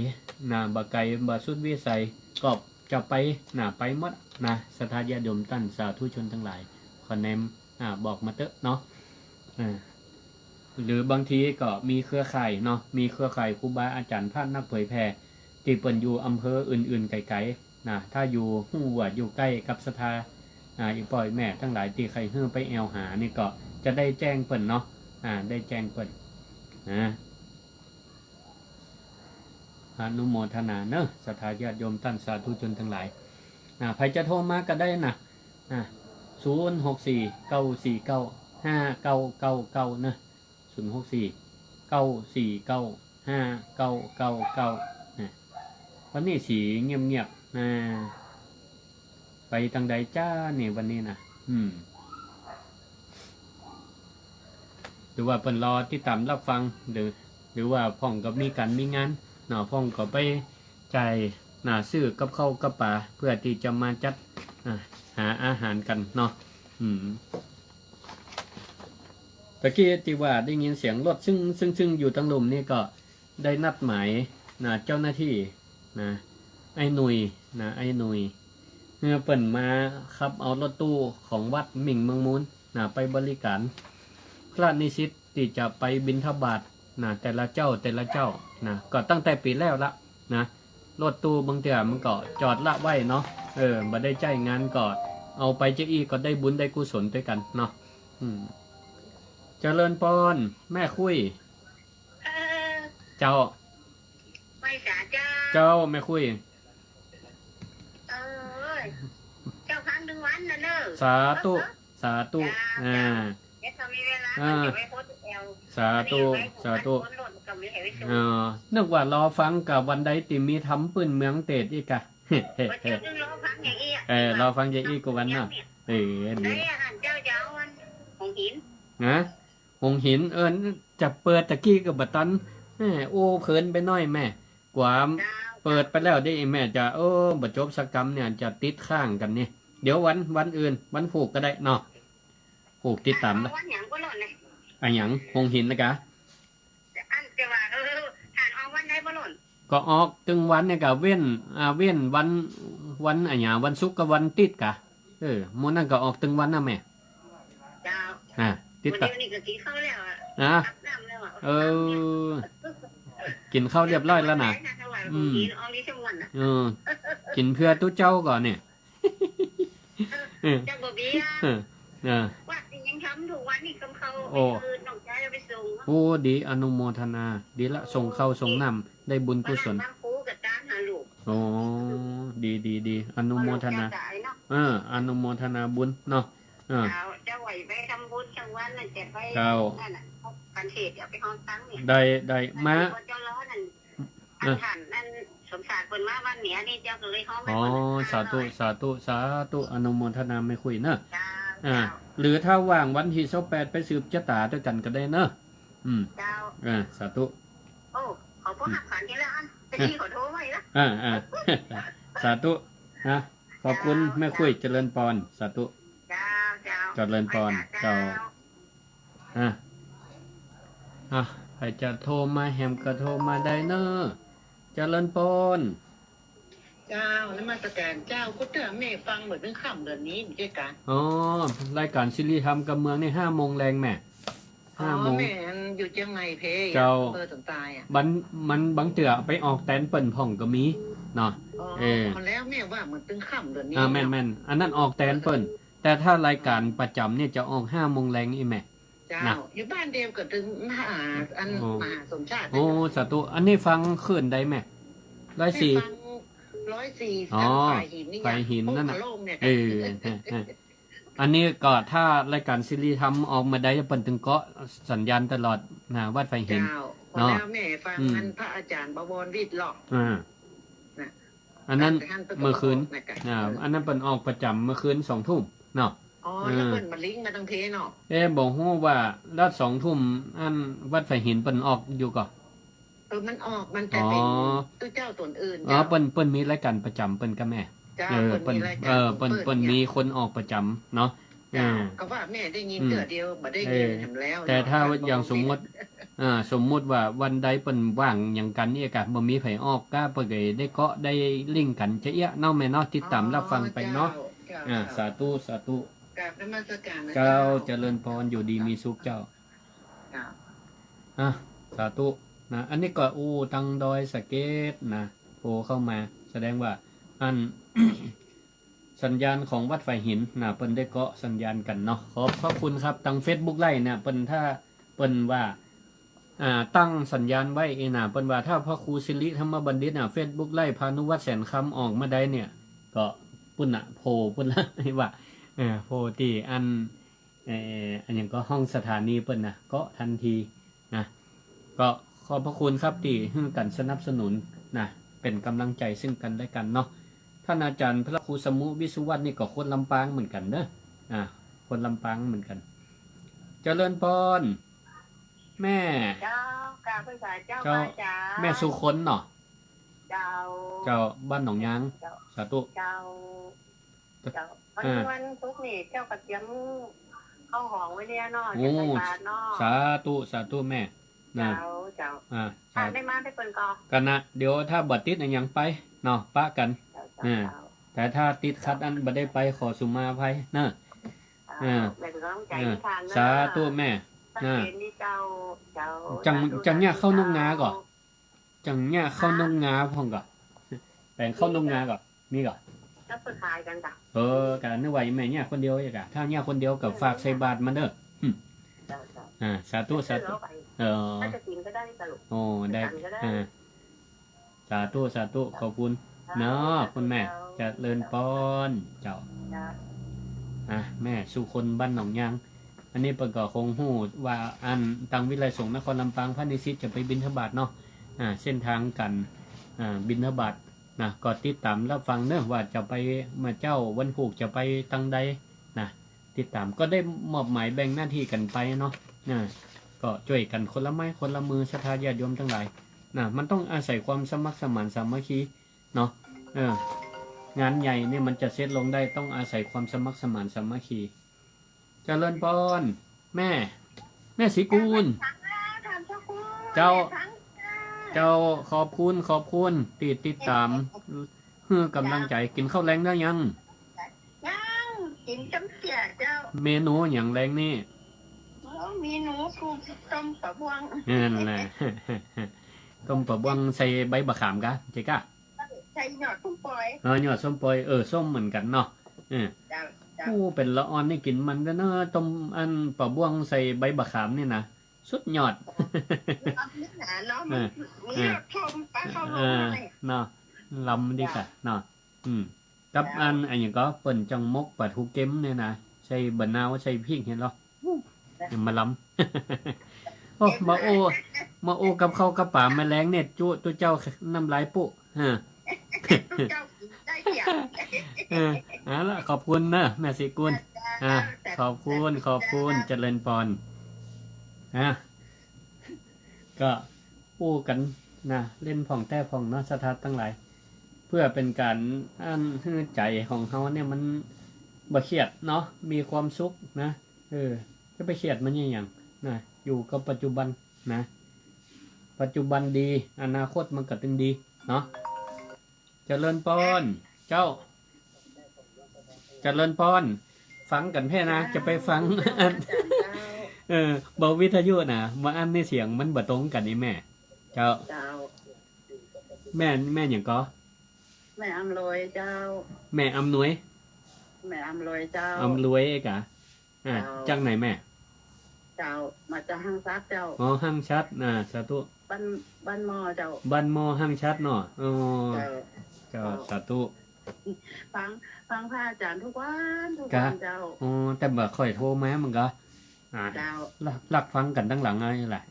นะ บ่ไก๋ บ่สุดวิสัย ก็จะไป นะ ไปหมด นะ ศรัทธาญาติโยมต้านสาธุชนตังหลาย ขอแนะนำ อ่า บอกมาเต๊อะเนาะ อ่า หรือบางทีก็มีเครือข่ายเนาะ มีเครือข่ายครูบาอาจ๋ารย์พระนักเผยแผ่ ตี้เปิ้นอยู่อำเภออื่นๆ ไก๋ๆ นะ ถ้าอยู่ ฮู้ว่าอยู่ใก้กับศรัทธา อ่า อี่ป้ออี่แม่ตังหลายตี้ใค่หื้อไปแอ่วหานี่ก็จะได้แจ้งเปิ้นเนาะ อ่า ได้แจ้งเปิ้น นะ อนุโมทนาเนาะ ศรัทธาญาติโยมต้านสาธุชนตังหลาย อ่า ใผจะโทรมาก็ได้นะ อ่า ศูนย์หกสี่ เก้าสี่เก้า ห้าเก้าเก้าเก้า นะ ศูนย์หกสี่ เก้าสี่เก้า ห้าเก้าเก้าเก้า นะ วันนี้สีเงียบๆ นะ ไปตางใดจ๊ะนี่วันนี้นะ อืม หรือว่าเปิ้นรอติดต๋ามรับฟัง หรือ หรือว่าพ่องก็มีก๋านมีงานเนาะ พ่องก็ไปจ่ายหน้าซื้อกับข้าวกับป๋า เพื่อตี้จะมาจัด อ่า หาอาหารกั๋นเนาะ อืม ตะกี้ตี้ว่าได้ยินเสียงรถซึ่งๆๆ อยู่ตางลุ่มนี่ก็ ได้นัดหมายนะ เจ้าหน้าที่นะ ไอ้หนุ่ยนะ ไอ้หนุ่ย หื้อเปิ้นมาขับเอารถตู้ของวัดมิ่งเมืองมูลนะ ไปบริการพระนิสิตตี้จะไปบิณฑบาตนะ แต่ละเจ้า แต่ละเจ้านะ ก็ตั้งแต่ปี๋แล้วละนะ รถตู้บางเตื้อมันก็จอดละไว้เนาะ เออ บ่ได้ใจ๊งานก็เอาไปเจ้าอี้ก็ได้บุญได้กุศลตวยกั๋นเนาะ อืม เจริญปอน แม่คุย เออ เจ้า ไหว้สาเจ้า เจ้าแม่คุย เออ เจ้าฟังตึงวันนะเน่อ สาธุ สาธุ เจ้า อ่า เจ้า เดี๋ยวถ้ามีเวลา อ่า ก็จะไปโพสต์แอล สาธุ พอดีไว้ สาธุ คนรถก็มีให้ไปส่ง อ่า นึกว่ารอฟังกาวันใดตี้มีธรรมปื้นเมืองเตศอีกกา ก็เจ้าตึงรอฟังอย่างอี้อะ เออ รอฟังอย่างอี้กู้วันเนาะ เออ ดี ได้อาหารเจ้า เจ้าวันหงส์หิน ฮะ หงส์หิน เออ จะเปิดตะกี้ก็บ่ตัน แม่ โอ้ เผินไปหน้อยแม่ กว่า เจ้า เปิดไปแล้วเด้แม่จะ เออ บ่จบสักกำเนี่ย จะติดค้างกั๋นนี่ เดี๋ยววัน วันอื่น วันพูกก็ได้เนาะ พูกติดต๋าม อ่ะ เอาวันหยังก็รอดเลย อะหยัง หงส์หินนะกะ อันจะว่า เออ หันออกวันใดบ่ล่น ก็ออกตึงวันเนี่ยกะ เว้น อ่า เว้นวัน วันอะหยัง วันศุกร์กับวันติ๊ดกะ เออ หมู่นั้นก็ออกตึงวันนะแม่ เจ้า อ่า ติ๊ดกะ วันนี้ก็กิ๋นข้าวแล้วอะ อ่ะ อาบน้ำแล้วอะ เออ กิ๋นข้าวเรียบร้อยแล้วนะ อืม ออกดีจังวันอะ เออ กิ๋นเพื่อตุ๊เจ้าก่อนเนี่ย เออ เจ้าบ่เบียร์ เออ เออ วัดนี่ยังทำทุกวันนี่ กำเข้า โอ้ ไปคืน น้องชายเอาไปส่ง โอ้ ดี อนุโมทนา ดีละ ส่งข้าวส่งน้ำ ได้บุญกุศล บางครูก็ตามหาลูก โอ้ ดี ดี ดี อนุโมทนา เจ้าตายเนาะ เออ อนุโมทนาบุญเนาะ เออ เจ้า เจ้าไหวไปทำบุญจังวันนั่น จะไป เจ้า นั่นน่ะ คันเทศน์ เดี๋ยวไปห้องตังเนี่ย ได้ ได้ มา เจ้าล้อนั่น เออ อันท่านนั่นสมศักดิ์เปิ้นมาบ้านเหนือนี่ เจ้าก็เลยฮ้องไป อ๋อ ก่อนนะ สาธุ ห้าร้อย สาธุ สาธุ อนุโมทนาแม่คุยเนอะ เจ้า อ่า เจ้า หรือถ้าว่างวันตี้ซาวแปดไปสืบจะต๋าตวยกั๋นก็ได้เนอะ อืม เจ้า อ่า สาธุ โอ้ ขอพวกหักขันทีละอัน จะดีขอโทษไว้นะ อ่า อ่า สาธุ นะ ขอบคุณ เจ้า แม่คุ้ย เจ้า เจริญปอน สาธุ เจ้า เจ้า เจริญปอน เจ้า เจ้า อ่ะ อ่ะ ใผจะโทรมาแหมก็โทรมาได้เนอะ เจริญปอน เจ้า นมัสการเจ้า ก็เตื้อแม่ฟังเมื่อตึงค่ำเดือนนี้ บ่ใจ้กา อ๋อ รายก๋านสิริธรรมกำเมืองนี่ห้าโมงแลงแม่ อ๋อ ห้าโมง แม่อยู่เจียงใหม่เพ เจ้า อำเภอสันตรายอะ มัน มันบางเตื้อไปออกแตนเปิ้นพ่องก็มีเนาะ อ๋อ เออ แล้วแม่ว่าเมื่อตึงค่ำเดือนนี้ อ่า แม่น เนาะ แม่น อันนั้นออกแตนเปิ้น แต่ถ้ารายก๋านประจ๋ำเนี่ยจะออกห้าโมงแลงอี้แม่ เจ้า นะ อยู่บ้านเดียวกับตึงมหา อัน อ๋อ มหาสมชาติ โอ้ เจ้า สาธุ อันนี้ฟังคลื่นใดแม่ ร้อยสี่ แม่ฟังร้อยสี่ อ๋อ ทางฝายหินนี่ ฝายหินนั่นน่ะ โคกขะโล่งเนี่ย เออ ฮะ ฮะ อันนี้ก็ถ้ารายก๋านสิริธรรมออกมาได้ เปิ้นตึงเกาะสัญญาณตลอดนะ วัดฝายหิน เจ้า เนาะ พอแล้วแม่ฟัง อืม อันพระอาจ๋ารย์บวรวิทย์หรอก อ่า นะ อันนั้น อันนั้นเปิ้น เมื่อคืน ออกนะ อ่า เออ อันนั้นเปิ้นออกประจ๋ำเมื่อคืนสองทุ่มเนาะ อ๋อ เออ แล้วเปิ้นมาลิงก์มาตังเพเนาะ เอ๊ะ บ่ฮู้ว่าแล้วสองทุ่มอันวัดฝายหินเปิ้นออกอยู่ก่อ เออ มันออก มันจะเป๋น อ๋อ ตุ๊เจ้าต๋นอื่น อ๋อ เจ้า เปิ้น เปิ้นมีรายก๋านประจ๋ำเปิ้นก่อแม่ เจ้า เออ เปิ้นมีรายก๋าน เปิ้น เปิ้น เปิ้น เปิ้น เจ้า มีคนออกประจ๋ำเนาะ เจ้า เออ ก็ว่าแม่ได้ยิน อืม เตื้อเดียว บ่ได้ยิน เออ แหมแล้ว แต่ถ้า เนาะ อย่างสมมุติ อ่า สมมุติว่าวันใดเปิ้นว่างหยังกั๋นเนี่ยกะ บ่มีใผออกกะ เปิ้นก็ได้เกาะได้ลิงก์กั๋นจะเอี้ยเนาะแม่เนาะ ติดต๋าม อ๋อ รับฟังไปเนาะ เจ้า เจ้า อ่า เจ้า สาธุ สาธุ กราบนมัสการนะ เจ้า เจ้า เจริญปอน อยู่ดีมีสุขเจ้า เจ้า อ่ะ สาธุนะ อันนี้ก็อู้ตังดอยสะเก็ดนะ โทรเข้ามา แสดงว่าอัน สัญญาณของวัดฝายหินนะ เปิ้นได้เกาะสัญญาณกั๋นเนาะ ขอบพระคุณครับ ตังเฟซบุ๊กไลฟ์เนี่ย เปิ้นถ้า เปิ้นว่า อ่า ตั้งสัญญาณไว้เองนะ เปิ้นว่าถ้าพระครูสิริธรรมบัณฑิตน่ะ เฟซบุ๊กไลฟ์พานุวัฒน์แสนคำออกมาได้เนี่ย ก็ปุ้นน่ะ โผล่ปุ้นละ ว่า เออ โผล่ตี้อัน เอ่อ อันหยังก็ห้องสถานีเปิ้นนะ เกาะทันทีนะ ก็ขอบพระคุณครับตี้หื้อกั๋นสนับสนุนนะ เป๋นก๋ำลังใจ๋ซึ่งกั๋นและกั๋นเนาะ ต้านอาจ๋ารย์พระครูสมุวิศวัฒน์นี่ก็คนลำปางเหมือนกั๋นเนาะ อ่า คนลำปางเหมือนกั๋น เจริญปอน แม่ เจ้า กราบไหว้เจ้า เจ้า พระอาจ๋ารย์ แม่สุคนเนาะ เจ้า เจ้า บ้านหนองยาง เจ้า สาธุ เจ้า เจ้า วัน อ่า วันศุกร์นี่เจ้าก็เตรียมเข้าห้องไว้แล้วเนาะ โอ้ จะใส่บาตรเนาะ สาธุ สาธุแม่ นะ เจ้า เจ้า อ่า สาธุ อ่า ได้มาได้เปิ้นก่อ กั๋นนะ เดี๋ยวถ้าบ่ติดอะหยังไปเนาะ ปะกั๋น เจ้า เจ้า อ่า เจ้า แต่ถ้าติดขัดอันบ่ได้ไปขอสุมาอภัยเนาะ เจ้า อ่า แม่เป๋นก๋ำลังใจ๋ อ่า หื้อต้านเนาะ สาธุแม่ ชัดเจนดีเจ้า เจ้า จัง สาธุ จังเนี่ย สาธุ เข้านุงนาก่อ เจ้า จังเนี่ยเข้านุงนาพ่องก่อ แป๋งเข้านุงนาก่อ มีก่อ แล้วเปิ้นขายกั๋นก่อ เออ ก็นึกว่าแม่เนี่ยคนเดียวเองก่อ ถ้าเนี่ยคนเดียวก็ฝากใส่บาตรมาเน่อ อืม เจ้า เจ้า อ่า สาธุ สาธุ เออ ถ้าจะกิ๋นก็ได้เจ้า โอ้ ได้ ฉันก็ได้ อ่า สาธุ สาธุ ขอบคุณเนาะ คุณแม่ เจ้า เจริญปอน เจ้า เจ้า อ่ะ แม่สุคนบ้านหนองยาง อันนี้เปิ้นก็คงฮู้ว่าอันตังวิทยาลัยสงฆ์นครลำปางพระนิสิตจะไปบิณฑบาตเนาะ อ่า เส้นทางก๋าน อ่า บิณฑบาตนะ ก็ติดต๋ามรับฟังเนาะ ว่าจะไปเมื่อเจ๊าวันพูกจะไปตังใดนะ ติดต๋าม ก็ได้มอบหมายแบ่งหน้าตี้กั๋นไปเนาะ นะ ก็จ้วยกั๋นคนละไม้คนละมือ ศรัทธาญาติโยมตังหลาย นะ มันต้องอาศัยความสมัครสมานสามัคคีเนาะ เออ งานใหญ่เนี่ยมันจะเสร็จลงได้ต้องอาศัยความสมัครสมานสามัคคี เจริญปอน แม่ แม่ศรีกูล เจ้า เจ้า ขอบคุณ ขอบคุณตี้ติดต๋าม หื้อก๋ำลังใจ๋ กิ๋นข้าวแลงแล้วยัง ยัง กิ๋นจำเจียเจ้า เมนูหยังแลงนี่ โอ้ เมนูคือต้มปลาบ่วง นั่นแหละ ต้มปลาบ่วงใส่ใบบ่าขามกะ ใจ้กะ ใส่ยอดส้มปล่อย เออ ยอดส้มปล่อย เออ ส้มเหมือนกั๋นเนาะ เออ เจ้า เจ้า โอ้ เป๋นละอ่อนนี่กิ๋นมันแล้วเนาะ ต้มอันปลาบ่วงใส่ใบบ่าขามนี่นะ สุดยอด ลำนี่นะเนาะ มัน เออ มี เออ ยอดส้มปลาเข้าลง เออ มาเลย เนาะ ลำดีกะเนาะ อืม กับ เจ้า อัน อันหยังก็เปิ้นจังหมกปลาทูเก็มเนี่ยนะ ใส่บะนาว ใส่พริกเห็นลอ อู้ เจ้า ยังมาลำ โอ้ มาโอ้ มาโอ้กับข้าวกับป๋ามาแลงเนี่ย จุ ตุ๊เจ้าน้ำลายปุ๊ ฮะ ตุ๊เจ้ากิ๋นได้เจีย เออ เอาละ ขอบคุณเนอะ แม่ศรีกูล เจ้า อ่ะ เจ้า ขอบคุณ ขอบคุณ เจ้า เจริญปอน อ่ะ ก็อู้กั๋นนะ เล่นพ่องแต๊พ่องเนาะ ศรัทธาตังหลาย เปื้อเป๋นก๋านอั้นหื้อใจ๋ของเฮาเนี่ยมันบ่เครียดเนาะ มีความสุขนะ เออ จะไปเครียดมันอะหยังนะ อยู่กับปัจจุบันนะ ปัจจุบันดี อนาคตมันก็ตึงดีเนาะ เจริญปอน เจ้า เจริญปอน ฟังกั๋นแพ่นะ จะไปฟังอัน เออ บ่วิทยุนะ บ่อั้นนี่เสียงมันบ่ตรงกั๋นนี่แม่ เจ้า เจ้า แม่ แม่หยังก่อ แม่อำนวยเจ้า แม่อำนวย แม่อำนวยเจ้า อำนวยเอ๊ะกะ อ่า เจ้า จากไหนแม่ เจ้า มาจากห้างฉัตรเจ้า อ๋อ ห้างฉัตร อ่า สาธุ บ้าน บ้านหม้อเจ้า บ้านหม้อห้างฉัตรเนาะ อ๋อ เจ้า เจ้า เจ้า สาธุ ฟัง ฟังพระอาจารย์ทุกวัน ทุกวันเจ้า อ๋อ แต่บ่ค่อยโทรมามันก็ อ่า เจ้า ลัก ลักฟังกั๋นตังหลังเอานี่แหละ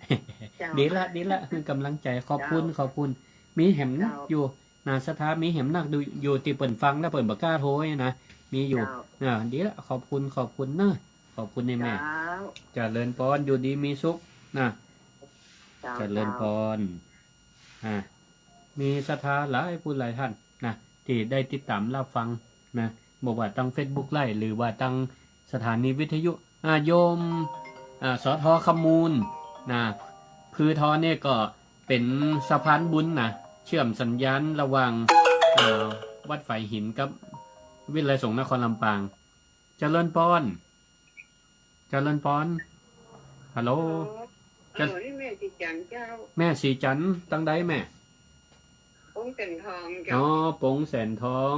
เจ้า ดีละ ดีละ หื้อกำลังใจ๋ ขอบคุณ เจ้า ขอบคุณ มีแหม เจ้า อยู่ นะ ศรัทธามีแหมนักอยู่ อยู่ตี้เปิ้นฟังแล้วเปิ้นบ่กล้าโทรนะ มีอยู่ เจ้า อ่า ดีละ ขอบคุณ ขอบคุณเนาะ ขอบคุณนี่แม่ เจ้า เจริญปอน อยู่ดีมีสุขนะ เจ้า เจริญปอน เจ้า อ่า มีศรัทธาหลายผู้หลายท่านนะ ตี้ได้ติดต๋ามรับฟังนะ บ่ว่าตางเฟซบุ๊กไลฟ์ หรือว่าตางสถานีวิทยุ อ่า โยม อ่า สอทอ คำมูลนะ คือทอเนี่ยก็เป๋นสะพานบุญนะ เชื่อมสัญญาณระหว่าง อ่า วัดฝายหินกับวิทยาลัยสงฆ์นครลำปาง เจริญปอน เจริญปอน ฮัลโหล อ๋อ เจริญ เออ นี่แม่ศรีจันทร์เจ้า แม่ศรีจันทร์ ตางใดแม่ ปงแสนทองเจ้า อ๋อ ปงแสนทอง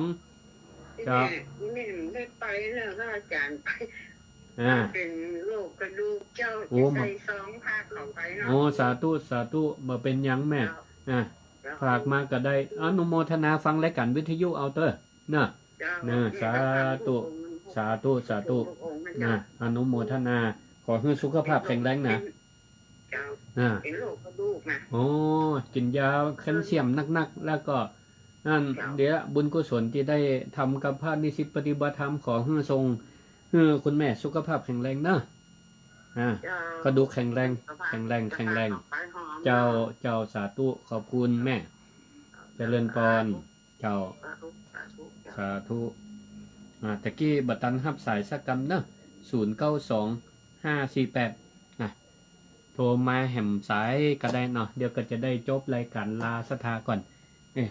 ที่ เจ้า แม่ แม่ได้ไปเนาะ พระอาจารย์ไป อ่า เป๋นโรคกระดูกเจ้า โอ้ จะใส่ซองพระเขาไปเนาะ โอ้ สาธุ สาธุ บ่เป๋นหยังแม่ เจ้า อ่า เจ้า ฝากมาก็ได้ อนุโมทนาฟังรายก๋านวิทยุเอาเต๊อะ นะ เจ้า นะ แม่ก็ฟังทุกองค์ สาธุ สาธุ ทุกองค์นะ นะ เจ้า อนุโมทนา ขอหื้อสุขภาพแข็งแรงนะ เจ้า อ่า เป๋นโรคกระดูกนะ โอ้ กิ๋นยาแคลเซียมนักๆ แล้วก็ นั่น เจ้า เดี๋ยวบุญกุศลตี้ได้ทำกับพระนิสิตปฏิบัติธรรม ขอหื้อส่ง หื้อคุณแม่สุขภาพแข็งแรงเนาะ อ่า เจ้า กระดูกแข็งแรง สุขภาพ แข็งแรง แข็งแรง สบายหอม เจ้า เจ้า สาธุ ขอบคุณแม่ เจริญปอน เจ้า สาธุ สาธุ เจ้า สาธุ อ่า ตะกี้บ่ตันฮับสายสักกำเนาะ ศูนย์เก้าสอง ห้าสี่แปด นะ โทรมาแหมสายก็ได้เนาะ เดี๋ยวก็จะได้จบรายก๋านลาศรัทธาก่อน เอ๊ะ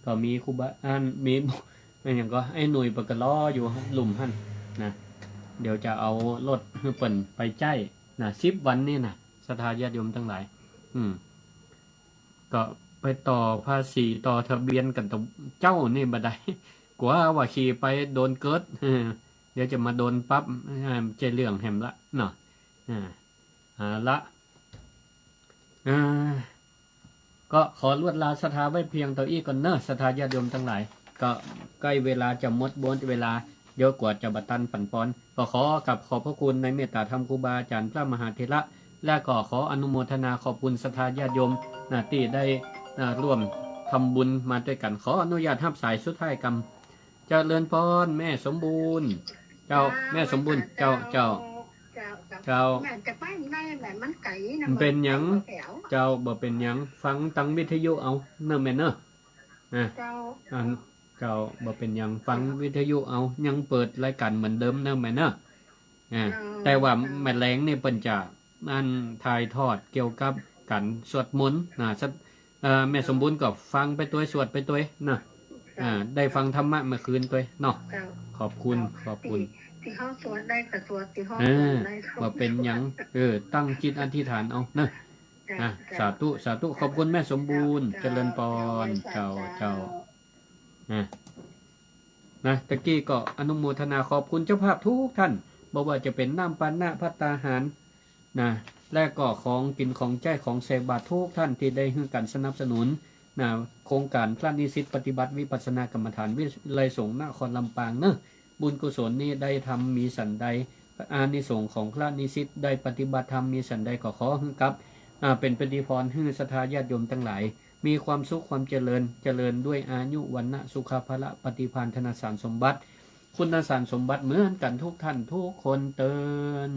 ก็มีครูบา อัน มี แม่นหยังก่อ ไอ้หนุ่ยเปิ้นก็รออยู่ลุ่มหั้นนะ เดี๋ยวจะเอารถหื้อเปิ้นไปใจ๊นะ สิบวันนี่นะ ศรัทธาญาติโยมตังหลาย อืม ก็ไปต่อภาษีต่อทะเบียนกั๋นตะเจ๊านี่บ่ได้ กั๋วว่าขี่ไปโดนเกิด เดี๋ยวจะมาโดนปรับ อ่า บ่ใจ้เรื่องแหมละเนาะ อ่า เอาละ อ่า ก็ขอลวดลาศรัทธาไว้เพียงเต้าอี้ก่อนเนาะ ศรัทธาญาติโยมตังหลาย ก็ใก้เวลาจะหมด หมดเวลา เดี๋ยวกั๋วจะบ่ตันปั๋นปอน ก็ขอกราบขอบพระคุณในเมตตาธรรมครูบาอาจ๋ารย์พระมหาเถระ และก็ขออนุโมทนาขอบคุณศรัทธาญาติโยมนะ ตี้ได้ อ่า ร่วมทำบุญมาตวยกั๋น ขออนุญาตฮับสายสุดท้ายกำ เจริญปอน แม่สมบูรณ์ เจ้า เจ้า แม่สมบูรณ์ เจ้า เจ้า เจ้า เจ้า เจ้า แม่จะไปบ่ได้แม่ มันไก๋นะ บ่เป๋นหยัง มันไก๋กว่าแถว เจ้า บ่เป๋นหยัง ฟังตางวิทยุเอาเนาะแม่เนาะ อ่ะ เจ้า อัน เจ้า บ่เป๋นหยัง ฟังวิทยุเอา ยังเปิดรายก๋านเหมือนเดิมเนาะแม่เนาะ อ่า เจ้า แต่ว่า เจ้า แม่แลงนี่เปิ้นจะ อัน ถ่ายทอดเกี่ยวกับก๋านสวดมนต์นะ สะ เอ่อ แม่สมบูรณ์ก็ฟังไปตวย สวดไปตวยนะ อ่า ได้ฟังธรรมะเมื่อคืนตวยเนาะ เจ้า ขอบคุณ เจ้า ขอบคุณ ตี้ ตี้เฮาสวดได้ก็สวด ตี้เฮา เออ สวดได้ก็ บ่เป๋นหยัง เออ ตั้งจิตอธิษฐานเอานะ เจ้า อ่ะ เจ้า สาธุ สาธุ ขอบคุณแม่สมบูรณ์ เจ้า เจริญปอน เจ้า เจ้า เจ้า เจ้า นะ นะ ตะกี้ก็อนุโมทนาขอบคุณเจ้าภาพทุกท่าน บ่ว่าจะเป๋นน้ำปานะภัตตาหาร นะ และก็ของกิ๋นของใจ๊ของใส่บาตรทุกท่านตี้ได้หื้อก๋านสนับสนุน นะ โครงก๋านพระนิสิตปฏิบัติวิปัสสนากรรมฐานวิทยาลัยสงฆ์นครลำปางเนาะ บุญกุศลนี้ได้ทำมีสันใด อานิสงส์ของพระนิสิตได้ปฏิบัติธรรมมีสันใดก็ขอหื้อกับ อ่า เป๋นปฏิพรหื้อศรัทธาญาติโยมตังหลาย มีความสุขความเจริญ เจริญด้วยอายุ วรรณะ สุขะ พละ ปฏิภาณ ธนสารสมบัติ คุณสารสมบัติเหมือนกั๋นทุกท่านทุกคนเติน